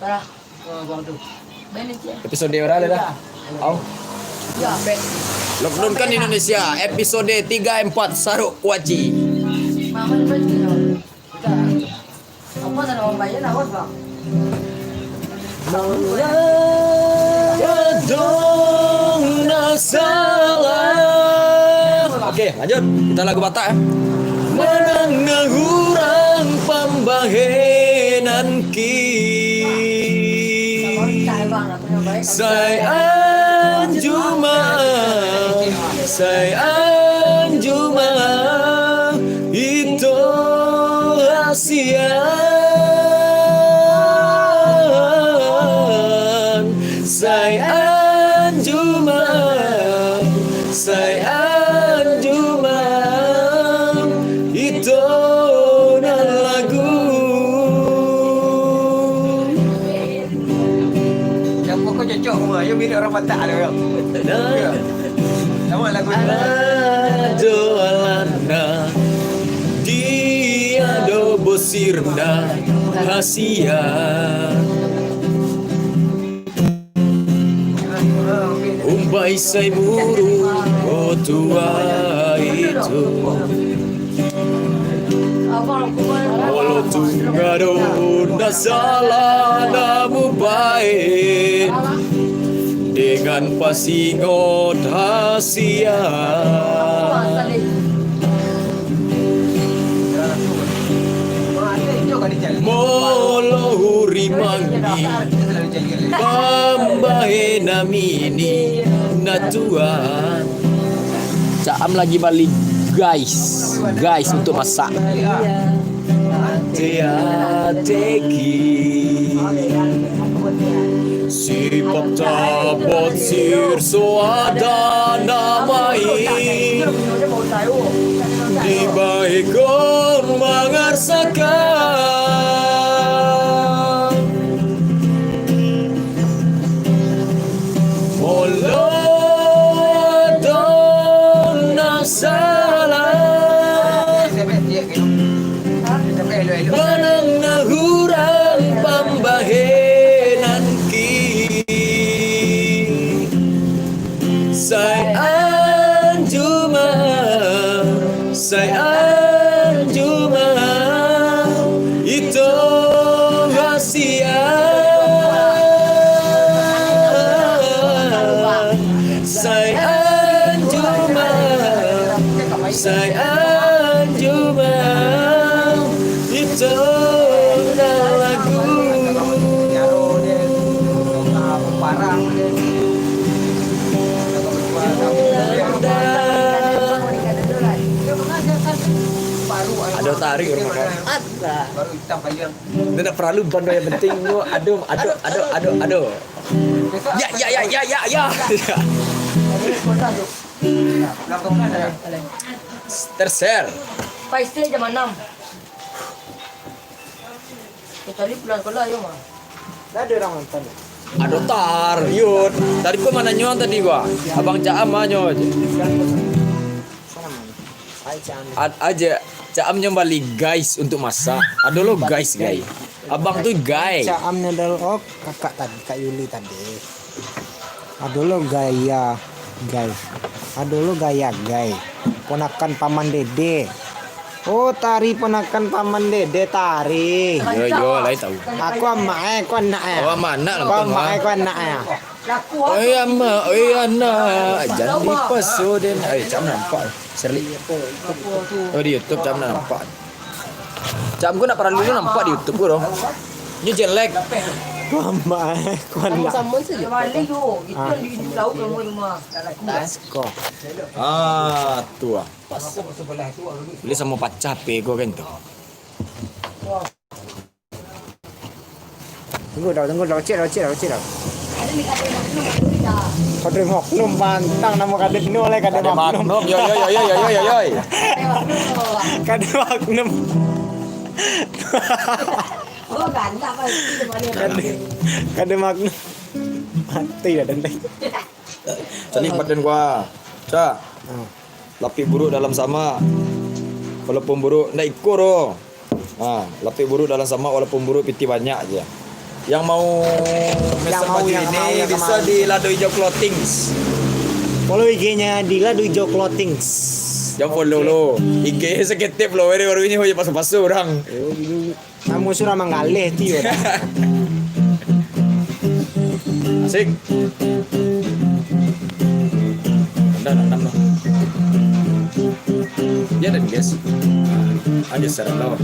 Episode berapa dah? Au. Lockdown kan Indonesia, episode tiga empat, Saruk Kuaci. Kadang nak salah. Oke, lanjut. Kita lagu Batak, ya. Mandanga urang pambahenan ki. Sai anjuma, sai anjuma, itu rahasia. Nah, Joalana, dia do bosirna hasia. Umbai sai buru, oh, tua itu. Walau tu ngado ndak salah, ndak mubaen, dengan pasingot hasia. Molo uri mangi, pambae namini natuan. Caam lagi bali guys, guys untuk masak. Tea teki. Sipap tabot sir soada namai. Dibaikon mangarsakan. Molo ado nan salah, manang nah urang pambahenan ki. Sai anjuma, sai anjuma, itu hasia. Sai anjuma, sai anjuma, itu lagu. Ado tarik rumah kau. Dia nak perlu ban yang penting tu. Aduh, aduh, aduh, aduh, aduh. Ya, ya, ya, ya, ya, ya. Terser. Paisnya jam enam. Ya, tadi pulang sekolah, yo, mah. Ada orang nonton. Ado tar, yud. Tadi ko mananyo tadi gua. Abang Caam manyo aja. Ad- aja. Caam nyo bali guys untuk masak. Ado lo guys, guys. Abang tu guys. Caam nyo dalo, oh, kakak tadi, Kak Yuli tadi. Ado lo gaya, guys. Ado lo gaya, guys. Ponakan paman Dede. Oh, tari ponakan paman Dede, tari. Yo, yo, lai tahu. Aku amak eh, aku anak eh. Oh, amak anak. Aku nonton, amak eh, aku anak eh. Oi amak, oi anak, jan dipaso den. Eh, Caam nampak. Serli. Oh, di YouTube Caam nampak. Caam ko nak paralu nampak di YouTube ko doh. Nyo jelek. Aku amak eh, aku anak. Sama saja. Balik yo. Itu yang di, di laut kamu rumah. Let's go. Ah, tu ah. Boleh samo pacah H P ko kan tu. Tunggu dah, tunggu dah, cek dah, cek dah, cek dah. Kadai Magnum pantang namo kadai Magnum lai, kadai Magnum. Yo, yo, yo. Kadai Magnum. Kadai, kadai Magnum. Mati dah, dan. Caliak badan gua. Cak. Ah. Lapik buruak dalam samak. Walaupun buruak, ndak iko doh. Ha, lapik buruak dalam samak, walaupun buruak pitih banyak aja. Yang mau mesen baju ini bisa di Lado Hijau Clothings. Follow I G-nya di Lado Hijau Clothings. Jangan follow lo. I G saketep lo, baru-baru ini ho pasu-pasu orang. Kamu surang manggaleh tu yo. Asik. Dah, dah, dah, dah. Dia ada bias. Ada seram lawan.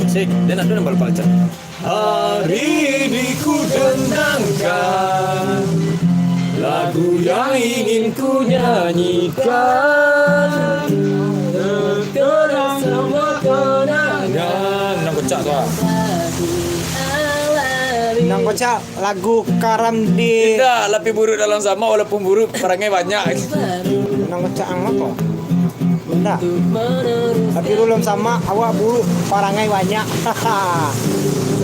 Asik, dia nak dulu bal-bal cak. Hari ini ku dendangkan lagu yang ingin ku nyanyikan. Terang sama kenangan. Nan kocak tu ah. Nan kocak lagu karam di. Indak, lapik buruak dalam samak walaupun buruak parangai banyak. Nan kocak ang apo? Indak. Tapi ulun sama, awak buruak, parangai banyak.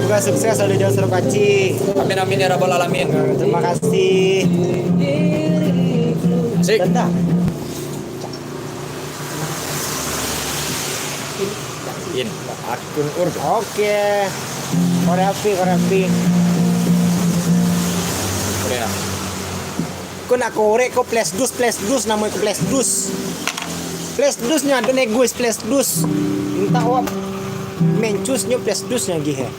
Semoga sukses, Ladua Ijau Sarakuaci. Amin, amin, ya rabbal alamin. Terima kasih. Asik. Tentang. In. Akun Urdu. Oke. Korea Pi, Korea Pi. Korea. Ko nak korek ko plasdus, plasdus, namo ko plasdus. Plasdus nyo ado negus plasdus. Entah awak mencus nyo plasdus nyo gih, eh.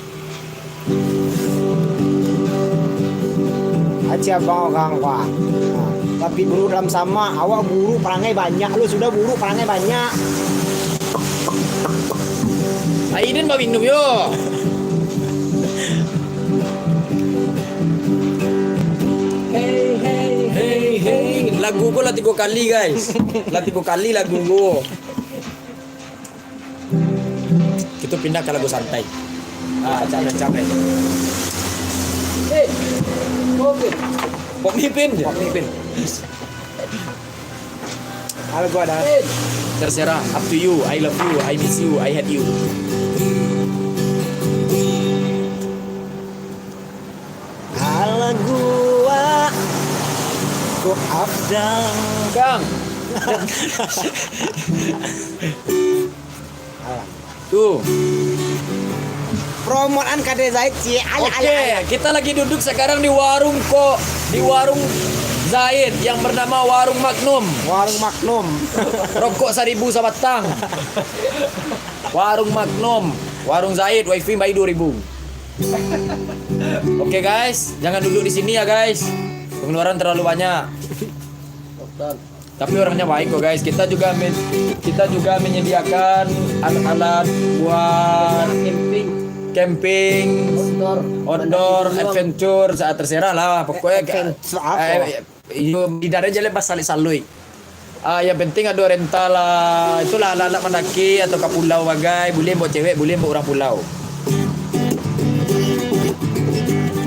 Aci abang urang ko. Nah, tapi buru dalam samak, awak buru parangai banyak lo, sudah buru parangai banyak. Aiden baminum yo. Hey, hey, hey, hey. Lagu ko lah tigo kali, guys. Lah tigo kali lagu ko. Kita pindah ke lagu santai. Ah, capek, capek. Hey, oke. Pop Mipin. Pop Mipin. Halo, gua ada. Terserah, up to you. I love you, I miss you, I hate you. Halo, gua. Ko Afdal. Kang. Alah. Tuh. Promoan Kadai Zaid, cie. Alah, alah, alah. Oke, kita lagi duduk sekarang di warung ko-, di warung Zaid yang bernama Warung Magnum. Warung Magnum. Rokok saribu sabatang. Warung Magnum, Warung Zaid, wifi bayar dua ribu. Oke, guys, jangan duduk di sini ya, guys. Pengeluaran terlalu banyak. Tapi orangnya baik kok, guys. Kita juga men-, kita juga menyediakan alat-alat buat camping. Camping, outdoor, outdoor, mendaki gunung, adventure, sa-, terserah lah. Pokoknya, adventure apa? Eh, iyo, tidak ada jelek pas saluik-saluik. Ah, yang penting ado rental lah. Itulah alat-alat mandaki atau ka pulau bagai, buliah bawa cewek, buliah bawa urang pulau.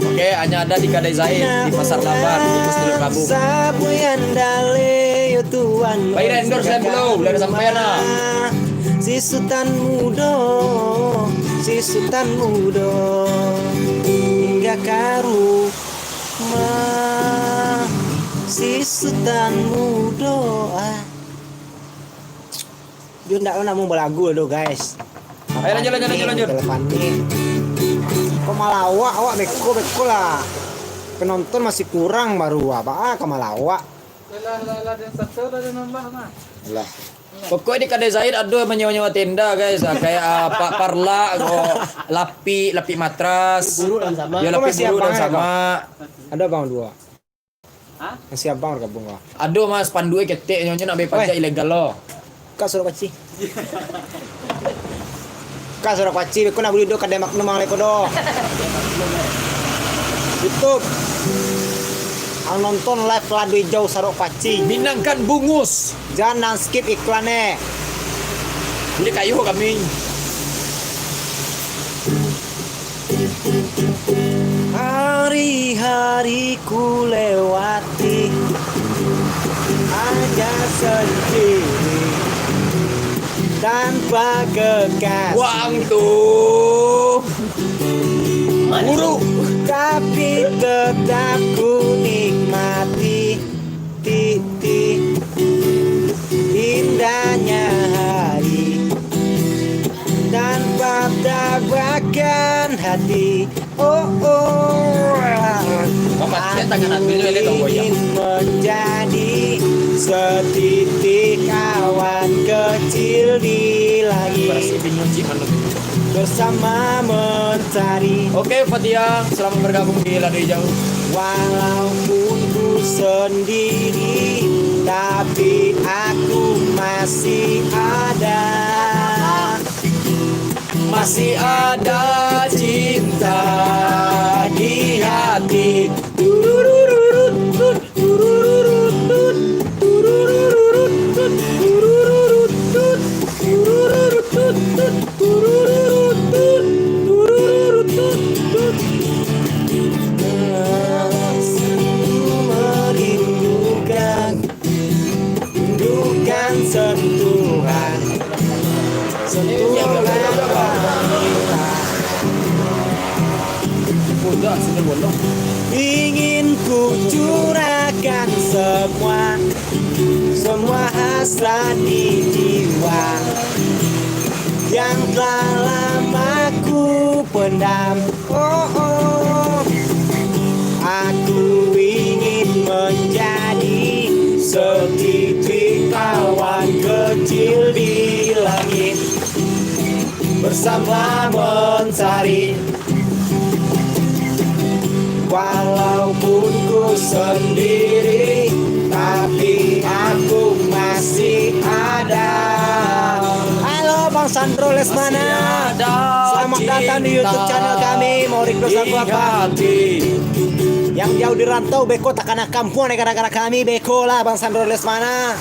Oke, hanya ada di Kadai Zaid, di Pasar Laban, di Muslim Kabung. Sabuyan dale yo tuan. Baik, endorse dan pulau, udah ada sampai, nah. Si Sutan Mudo, si Sutan Mudo, hingga karu ma, si Sutan Mudo, ah. Dia ndak nak mau balagu tu, guys. Ayo, lanjut, lanjut, lanjut, lanjut. Kok malah awak, awak beko, beko lah. Penonton masih kurang baru, apa, ah, kok malah awak. Lah, lah, lah, dan satu, lah, dan nambah, mah. Lah. Pokoknya di Kadai Zaid ado manyewa-nyewa tenda, guys. Ah, kayak, ah, pa-, parlak, ko, lapik, lapik matras. Buruk dan sama. Yo, lapik buruk dan sama. Ada bang dua. Hah? Masih abang gabung lah. Ado, Mas, panduik ketek nyo, nyo nak bayar pajak ilegal lo. Kak Surakuaci. Kak Surakuaci, beko nak bali do kadai Magnum ang leko do. YouTube. Ang nonton live Lado Ijau Sarakuaci. Minangkan bungus. Jan ang skip iklan e. Jadi kayo kami. Hari-hari ku lewati agak sendiri tanpa kekasih. Waktu buruk. Tapi tetap ku nikmati. Titik indahnya hari tanpa tabakan hati. Oh, oh. Bapak, saya tangan ambil dulu, ya, Bang Boy, ya. Aku ingin menjadi setitik awan kecil di langit. Berhasil bingung, Cik, malam ini. Bersama mentari. Oke, Fatia, selamat bergabung di Lado Ijau. Walaupun ku sendiri, tapi aku masih ada. Masih ada cinta di hati. Merindukan, rindukan sentuhan, sentuhan wanita. Ku curahkan semua, semua hasrat di jiwa yang telah lama ku pendam. Oh, oh. Aku ingin menjadi setititik awan kecil di langit bersama mentari. Walaupun ku sendiri, tapi aku masih ada. Halo, Bang Sandro Lesmana. Masih ada. Selamat datang di YouTube channel kami. Mau request lagu apa? Yang jauh di rantau, beko takana kampuang dek gara-gara kami, beko lah, Bang Sandro Lesmana.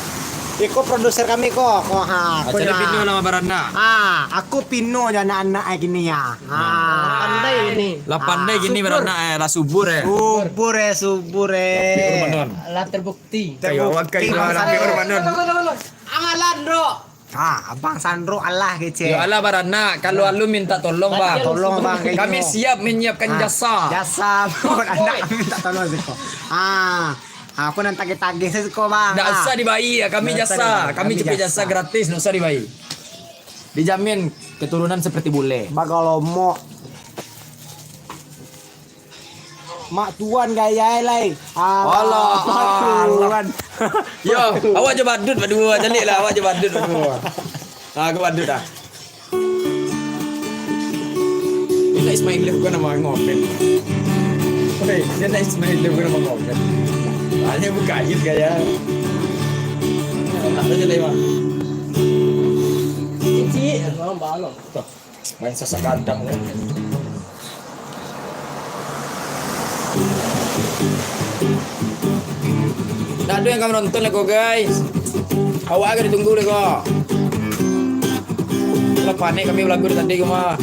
Beko produser kami ko. Wah, aku jadi pino lah baranak. Ah, aku pino jo anak-anak eh gini ya. Ah. Pandai ini. Lah pandai gini baranak eh, lah subur eh. Subur eh, subur eh. Lah terbukti. Kayo awak kayo Bang Sandro. Angalan, Bro. Ah, Abang Sandro alah kecek. Yo alah baranak, kalau alun minta tolong, Bang. Tolong, Bang, kayo. Kami siap menyiapkan jasa. Jasa, buat anak minta tolong siko. Ah, aku nan tagih-tagih siko, Bang. Ndak usah dibayar, kami jasa. Kami cepik jasa gratis, ndak usah dibayar. Dijamin keturunan seperti bule. Bagalomok. Mak tuan gaya lai. Alah, alah, mak tuan. Yo, awak jo badut baduo, caliak lah awak jo badut baduo. Ha, aku badut dah. Dia nak Ismail Love kan nama ngopen. Oi, dia nak Ismail Love kan nama ngopen. Hanya buka aib gaya. Ada je lah, Mak. Cik, cik. Main sasak gadang kan. Ndak ado yang ka manonton lah ko, guys. Awak ka ditunggu lah ko. Lah panek kami balagu dari tadi ko mah.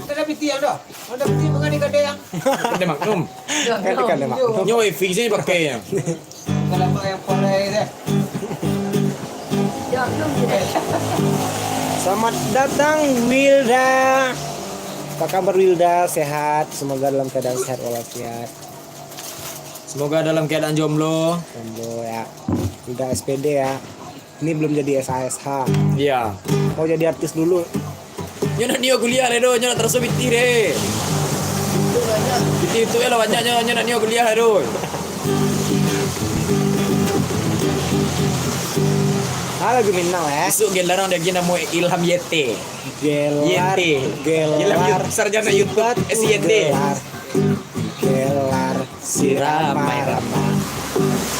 Ada piti yang dah. Ada piti mangani kadai yang. Ada Magnum. Kan, kan, Magnum. Nyo wifi sini pakai ya. Kalau pakai yang pakai deh. Selamat datang, Wilda. Apa kabar, Wilda? Sehat? Semoga dalam keadaan sehat walafiat. Semoga dalam keadaan jomblo. Jomblo ya. Wilda S P D ya. Ini belum jadi S A S H. Iya. Mau jadi artis dulu. Nyo nak nio kuliah lai do, nyo nak taraso pitih deh. Pitih tu lah banyak nyo, nyo nak nio kuliah lai do. Ah, lagu Minang eh. Isuk gelar nan diagiah namo Ilham Y T. Gelar, Y T. Gelar Ilham Yu-, sarjana YouTube, sipat S Y T. Gelar. Gelar. Siramai-ramai.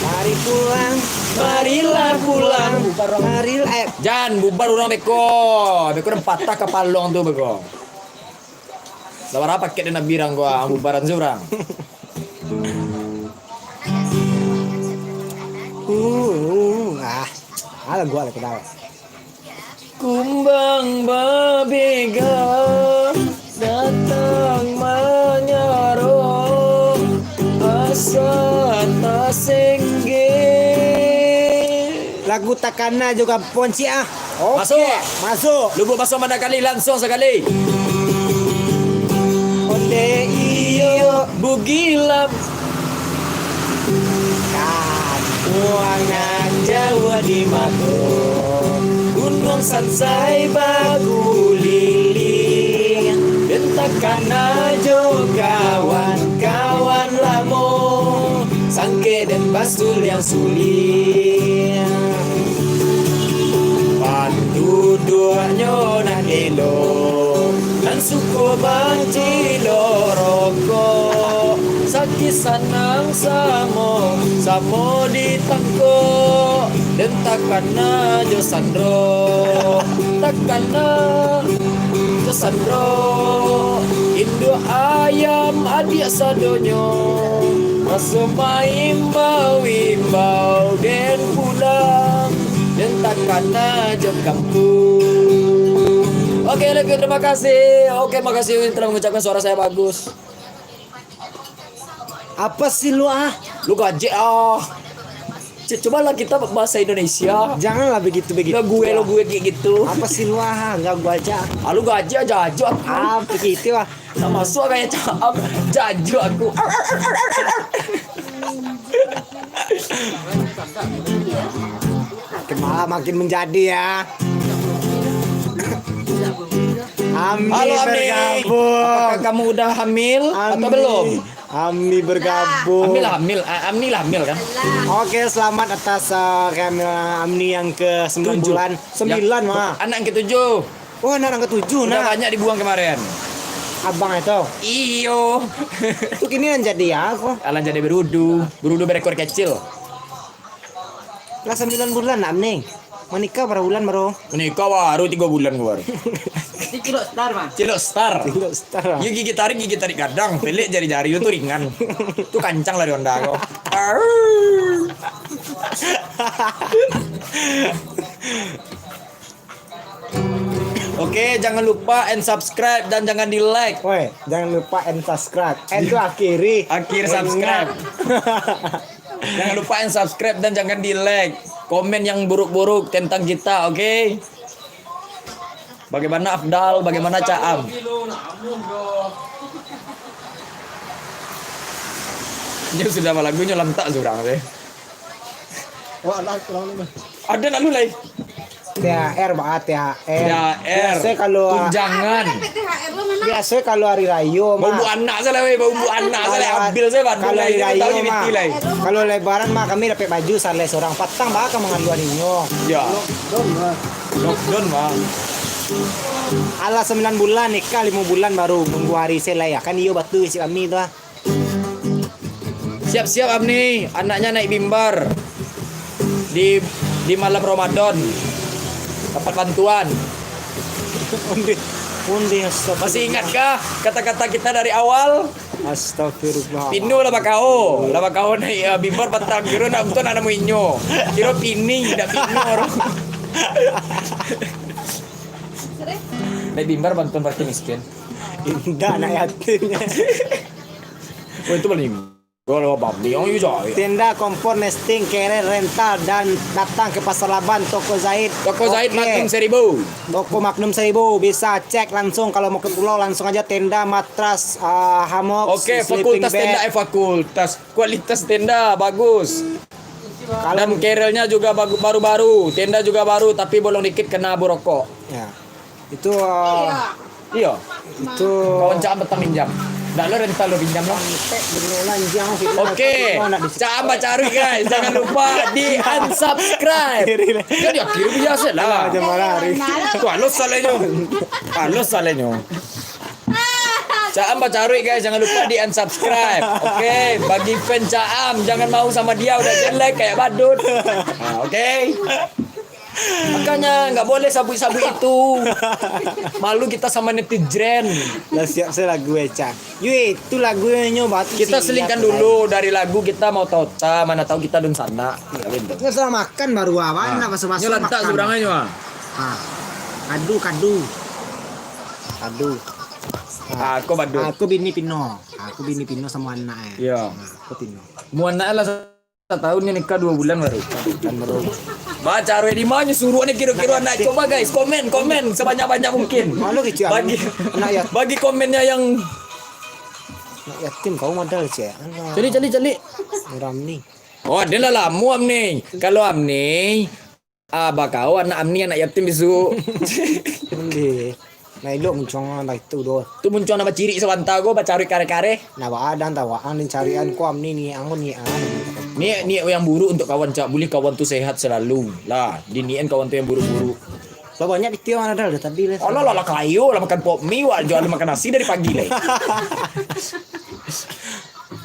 Mari pulang, marilah pulang, marilah, eh. Jan, bubar urang beko. Beko nan patah kapalo tu beko. Sabarapo paket den abih urang ko, ah, bubaran se urang. Uh, uh, ah. Alah, gua lah kenal. Kumbang babega datang manyaro, asa tasengge. Lagu takana jo kampuang ciek ah. Oke. Masuk. Masuk. Lubuak Basuang Banda Kali, lansuang sakali. Onde iyo Bugila. Kampuang nan jauah di mako, Gunuang Sansai baguliliang, den takana jo kawan-kawan lamo, sangkek den basuliang-suliang. Panduduaknyo nan elok, nan suko bacilok rokok, sakik sanang samo, samo ditangkok. Den takana jo Sandro, takana jo Sandro, induak ayam adiak sadonyo, raso maimbau-imbau den pulang, den takana jo kampuang. Oke, lagi terima kasih. Oke, makasih telah mengucapkan suara saya bagus. Apa sih lu ah? Lu gajek ah. Co-, cobalah kita bahasa Indonesia. Janganlah begitu-begitu. Lo gue, lo gue kayak gitu. Apa sih lu, ah? Ganggu aja. Ah, lu gaji aja, aja aku. Ah, begitu, ah. Nak masuk kayak cakap, jajuk aku. Makin malam makin menjadi, ya. Ami Halo, Ami. Bergabung. Apakah kamu udah hamil atau Ami. Belum? Ami bergabung. Amil lah, Amil. A-, Amni lah, Amil kan? Oke, selamat atas, uh, kehamilan Amni yang ke sembilan Tujuh. Bulan. Sembilan, ya. Mah. Anak yang ketujuh. Oh, anak yang ketujuh, udah nah. Banyak dibuang kemarin. Abang itu? Iyo. Itu kini yang jadi ya, aku. Alah jadi berudu. Berudu berekor kecil. Lah sembilan bulan nak, Amni. Manikah bara bulan baru? Manikah baru tigo bulan ko baru. Cilok Star, Bang. Cilok Star. Cilok Star, Bang. Yo gigi tarik, gigi tarik gadang. Pelek jari-jari tu ringan. Tu kancang lari Honda ko. Oke, jangan lupa and subscribe dan jangan di-like. Woi, jangan lupa and subscribe. And tu akhiri. Akhir subscribe. Jangan lupa and subscribe dan jangan di-like. Komen yang buruk-buruk tentang kita, oke? Bagaimana Afdal, bagaimana Caam? Nyo sudah balagu, nyo lantak surang deh. Wah, lah, kurang lima. Ada nak lu lai? T H R, bah, T H R. T H R. Biasanya kalau, tunjangan. Biasanya kalau hari raya, mah. Bau anak salah, weh. Bau anak salah. Kalau, abil salah, kalau hari raya, mah. Kalau lebaran, mah, kami dapat baju salah seorang patang, bah, ka mangaluan inyo. Ya. Lockdown, mah. Lockdown, mah. Alah sembilan bulan, nikah lima bulan baru nunggu hari se lai, ya. Kan iyo batu isi kami tu, ah. Siap-siap, Amni, anaknya naik mimbar di, di malam Ramadan. Dapat bantuan. Ondeh, ondeh, astagfirullah. Masih ingatkah kata-kata kita dari awal? Astagfirullah. Pino lah bakao, lah bakao naik, eh, mimbar patang, kiro nak untung nak namo inyo. Kiro pining, dak pino. Naik mimbar bantuan fakir miskin. Indak, anak yatim. Oh, itu paling. Kalau bambiang, iyo, jahit. Tenda, kompor, nesting, kerel, rental, dan datang ke Pasar Laban, Toko Zaid. Toko Zaid. Oke. Magnum Seribu. Toko Magnum Seribu, bisa cek langsung kalau mau ke pulau, langsung aja tenda, matras, ah, hammock, oke, sleeping bag. Fakultas tenda, eh, fakultas. Kualitas tenda bagus. Kalau dan kerelnya juga bagu-, baru-baru, tenda juga baru, tapi bolong dikit kena abu rokok. Ya. Itu, ah, iyo. Itu kawan Caam patang minjam. Ndak lo rental lo pinjam lo. Oke. Caam bacaruik, guys. Jangan lupa di-unsubscribe. Jadi akhir biasa lah. Jangan marah hari. Tu halus salanyo. Halus salanyo. Caam bacaruik, guys. Jangan lupa di-unsubscribe. Oke. Bagi fan Caam, jangan mau sama dia, udah jelek kayak badut. Ah, oke. Makanya nggak boleh sabuik-sabuik itu. Malu kita sama netizen. Lah siap se lagu, eh, Cak. Yui, itu lagu yang nyoba tu. Kita siap, selingkan dulu dari lagu, kita mau tahu ta, mana tahu kita dunsanak. Ya, betul. Nggak salah makan baru, ah. Nah. Nak basuh-basuh. Nyo lantak makan. Seberang aja, ah. Ah. Kadu, kadu. Kadu. Ah, aku badu. Aku bini Pino. Aku bini Pino sama anak, eh. Iya. Nah, aku Pino. Mu anak lah. Satahun ni nikah dua bulan baru. Bacaruik di ma nyo suruah ni kiro-kiro anak. Coba guys, komen, komen sebanyak-banyak mungkin. Malu kecil. Bagi, anak yatim. Bagi komennya yang anak yatim kau modal, Cek. Anak. Calik, calik, calik. Ramni. Oh, ado lah lamo Amni. Kalau Amni, ah, bakau anak Amni anak yatim bisuak. Ondeh. Nah, elok muncuang lah itu doh. Tu muncuang nak bacirik sabanta ko, bacaruik kare-kare. Nah, ba-, adang tawaang dan carian ko Amni ni, ang ko ni, ang. Niat, niat yang buruk untuk kawan, Cak. Boleh kawan tu sehat selalu. Lah, diniatin kawan tu yang buruk-buruk. Lah, banyak pitih orang ada dah tadi lah. Alah, lah, lah, kayo lah makan pop mie, wak jual makan nasi dari pagi lah.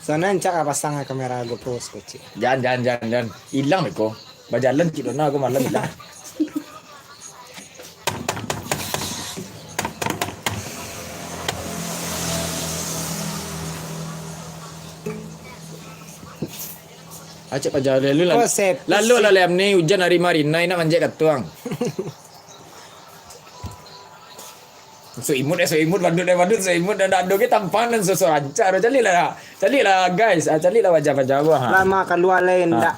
Sana, Cak, pasang kamera GoPro sekecil. Jangan, jangan, jangan, jangan. Hilang beko. Bajalan cik Dona aku malam lah. Acek pajalan lalu lah. Lalu lah lem ni hujan hari marina nak manjek katuang. Sok imut eh, sok imut, badut eh, badut, sok imut, dah ado ke tampang dan sosok rancak. Calik lah, calik lah guys, ah, calik lah wajah-wajah gua, ha. Lama kalua lain, ha. Ndak.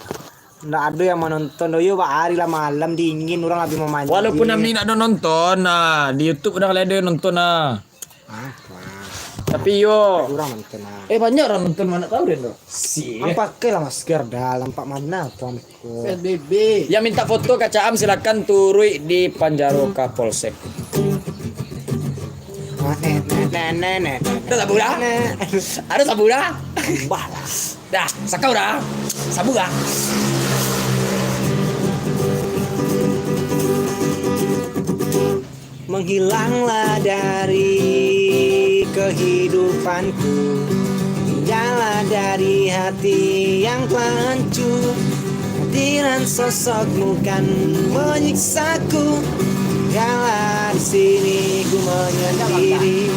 Ndak ado yang manonton doh. Yo, bak ari lah malam dingin, urang labiah mamancing. Walaupun nami ndak ado nonton, nah, di YouTube urang lah ado yang nonton, nah. Ah, wah. Tapi yo. Urang nonton, nah. Eh, banyak urang nonton, mana tahu den tu. Si. Ang pakai lah masker dah, nampak mana tu ang ko. P S B B. Yang minta foto ka Caam silakan turuik di Panjaro Kapolsek. Nah, nah, nah, nah, nah, nah. Ada sabu dah? Nah. Ada sabu dah? Bah lah. Dah, sakau dah. Sabu dah. Menghilanglah dari kehidupanku, tinggallah dari hati yang telah hancur. Hadiran sosokmu kan menyiksaku, tinggallah di sini ku menyendiri.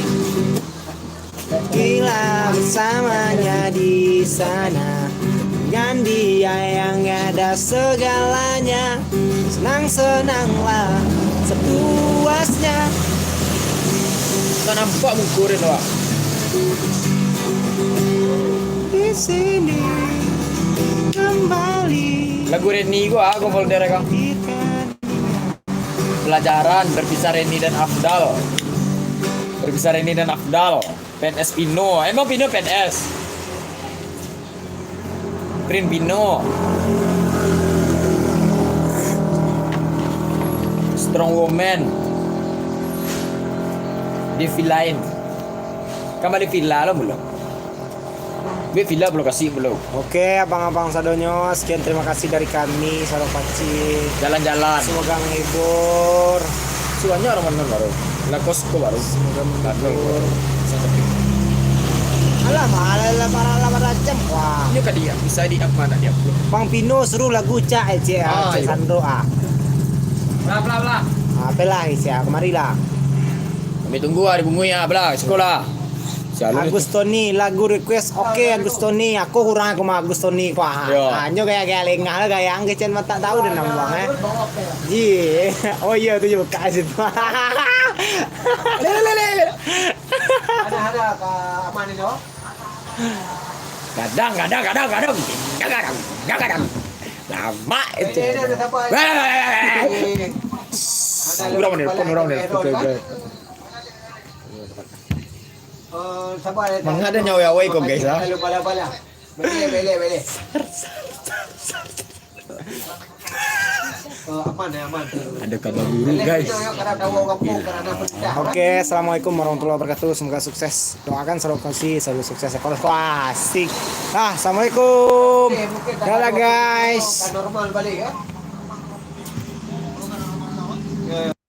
Bila bersamanya di sana, dengan dia yang ada segalanya, senang-senanglah sepuasnya. Tak nampak muka dia tu, Wak. Di sini kembali. Lagu Reni ko, ah, ko folder ko. Kita Pelajaran berpisah Reni dan Afdal. Berpisah Reni dan Afdal. P N S Pino. Emang Pino P N S? Prin Pino. Strong Woman. Devi Line. Kan bali villa lo pulo. Duit villa pulo kasih pulo. Oke, abang-abang sadonyo, sekian terima kasih dari kami, Sarok Pacik. Jalan-jalan. Semoga menghibur. Suanya orang mana baru? Lacoste ko baru. Semoga menghibur. Alah, mahal lah, parah lah, macam. Wah. Ini ka dia, bisa di apa nak dia? Bang Pino suruh lagu cak, eh, cek, ah, Ah, cek iyo. Sandro, ah. Belah, belah, belah. Ah, apalah, cek, ah, kemarilah. Kami tunggu ah, dibungui ah, belah, sekolah. Si Alun itu. Agustoni, lagu request. Oke, Agustoni. Aku kurang aku mah Agustoni. Wah, Yo. Hanyo gaya-gaya lengah lah, gaya ang kecen mah tak tahu deh nang buang, eh. Ji. Oh iya, tu juga kat situ. Lele, lele, lele. Ada, ada, Kak Aman itu. Gadang, gadang, gadang, gadang. Gadang, gadang, gadang. Lama itu. Eh, ada, ada siapa? Weh. Ada Orang ada menelpon, kepala orang ada menelpon, error, kan? Guys. Eh, sabar, ya, Mangga ada nyawa awai ko, guys, ah. Lalu bala-bala. Boleh, boleh, boleh. Eh, aman, ya, aman. Ada kabar buruk, guys. Oke, assalamualaikum warahmatullahi wabarakatuh. Semoga sukses. Doakan selalu kasih, selalu sukses. Kalau asik. Ah, assalamualaikum. Oke, mungkin dah Dadah, ada guys. Normal balik, ya.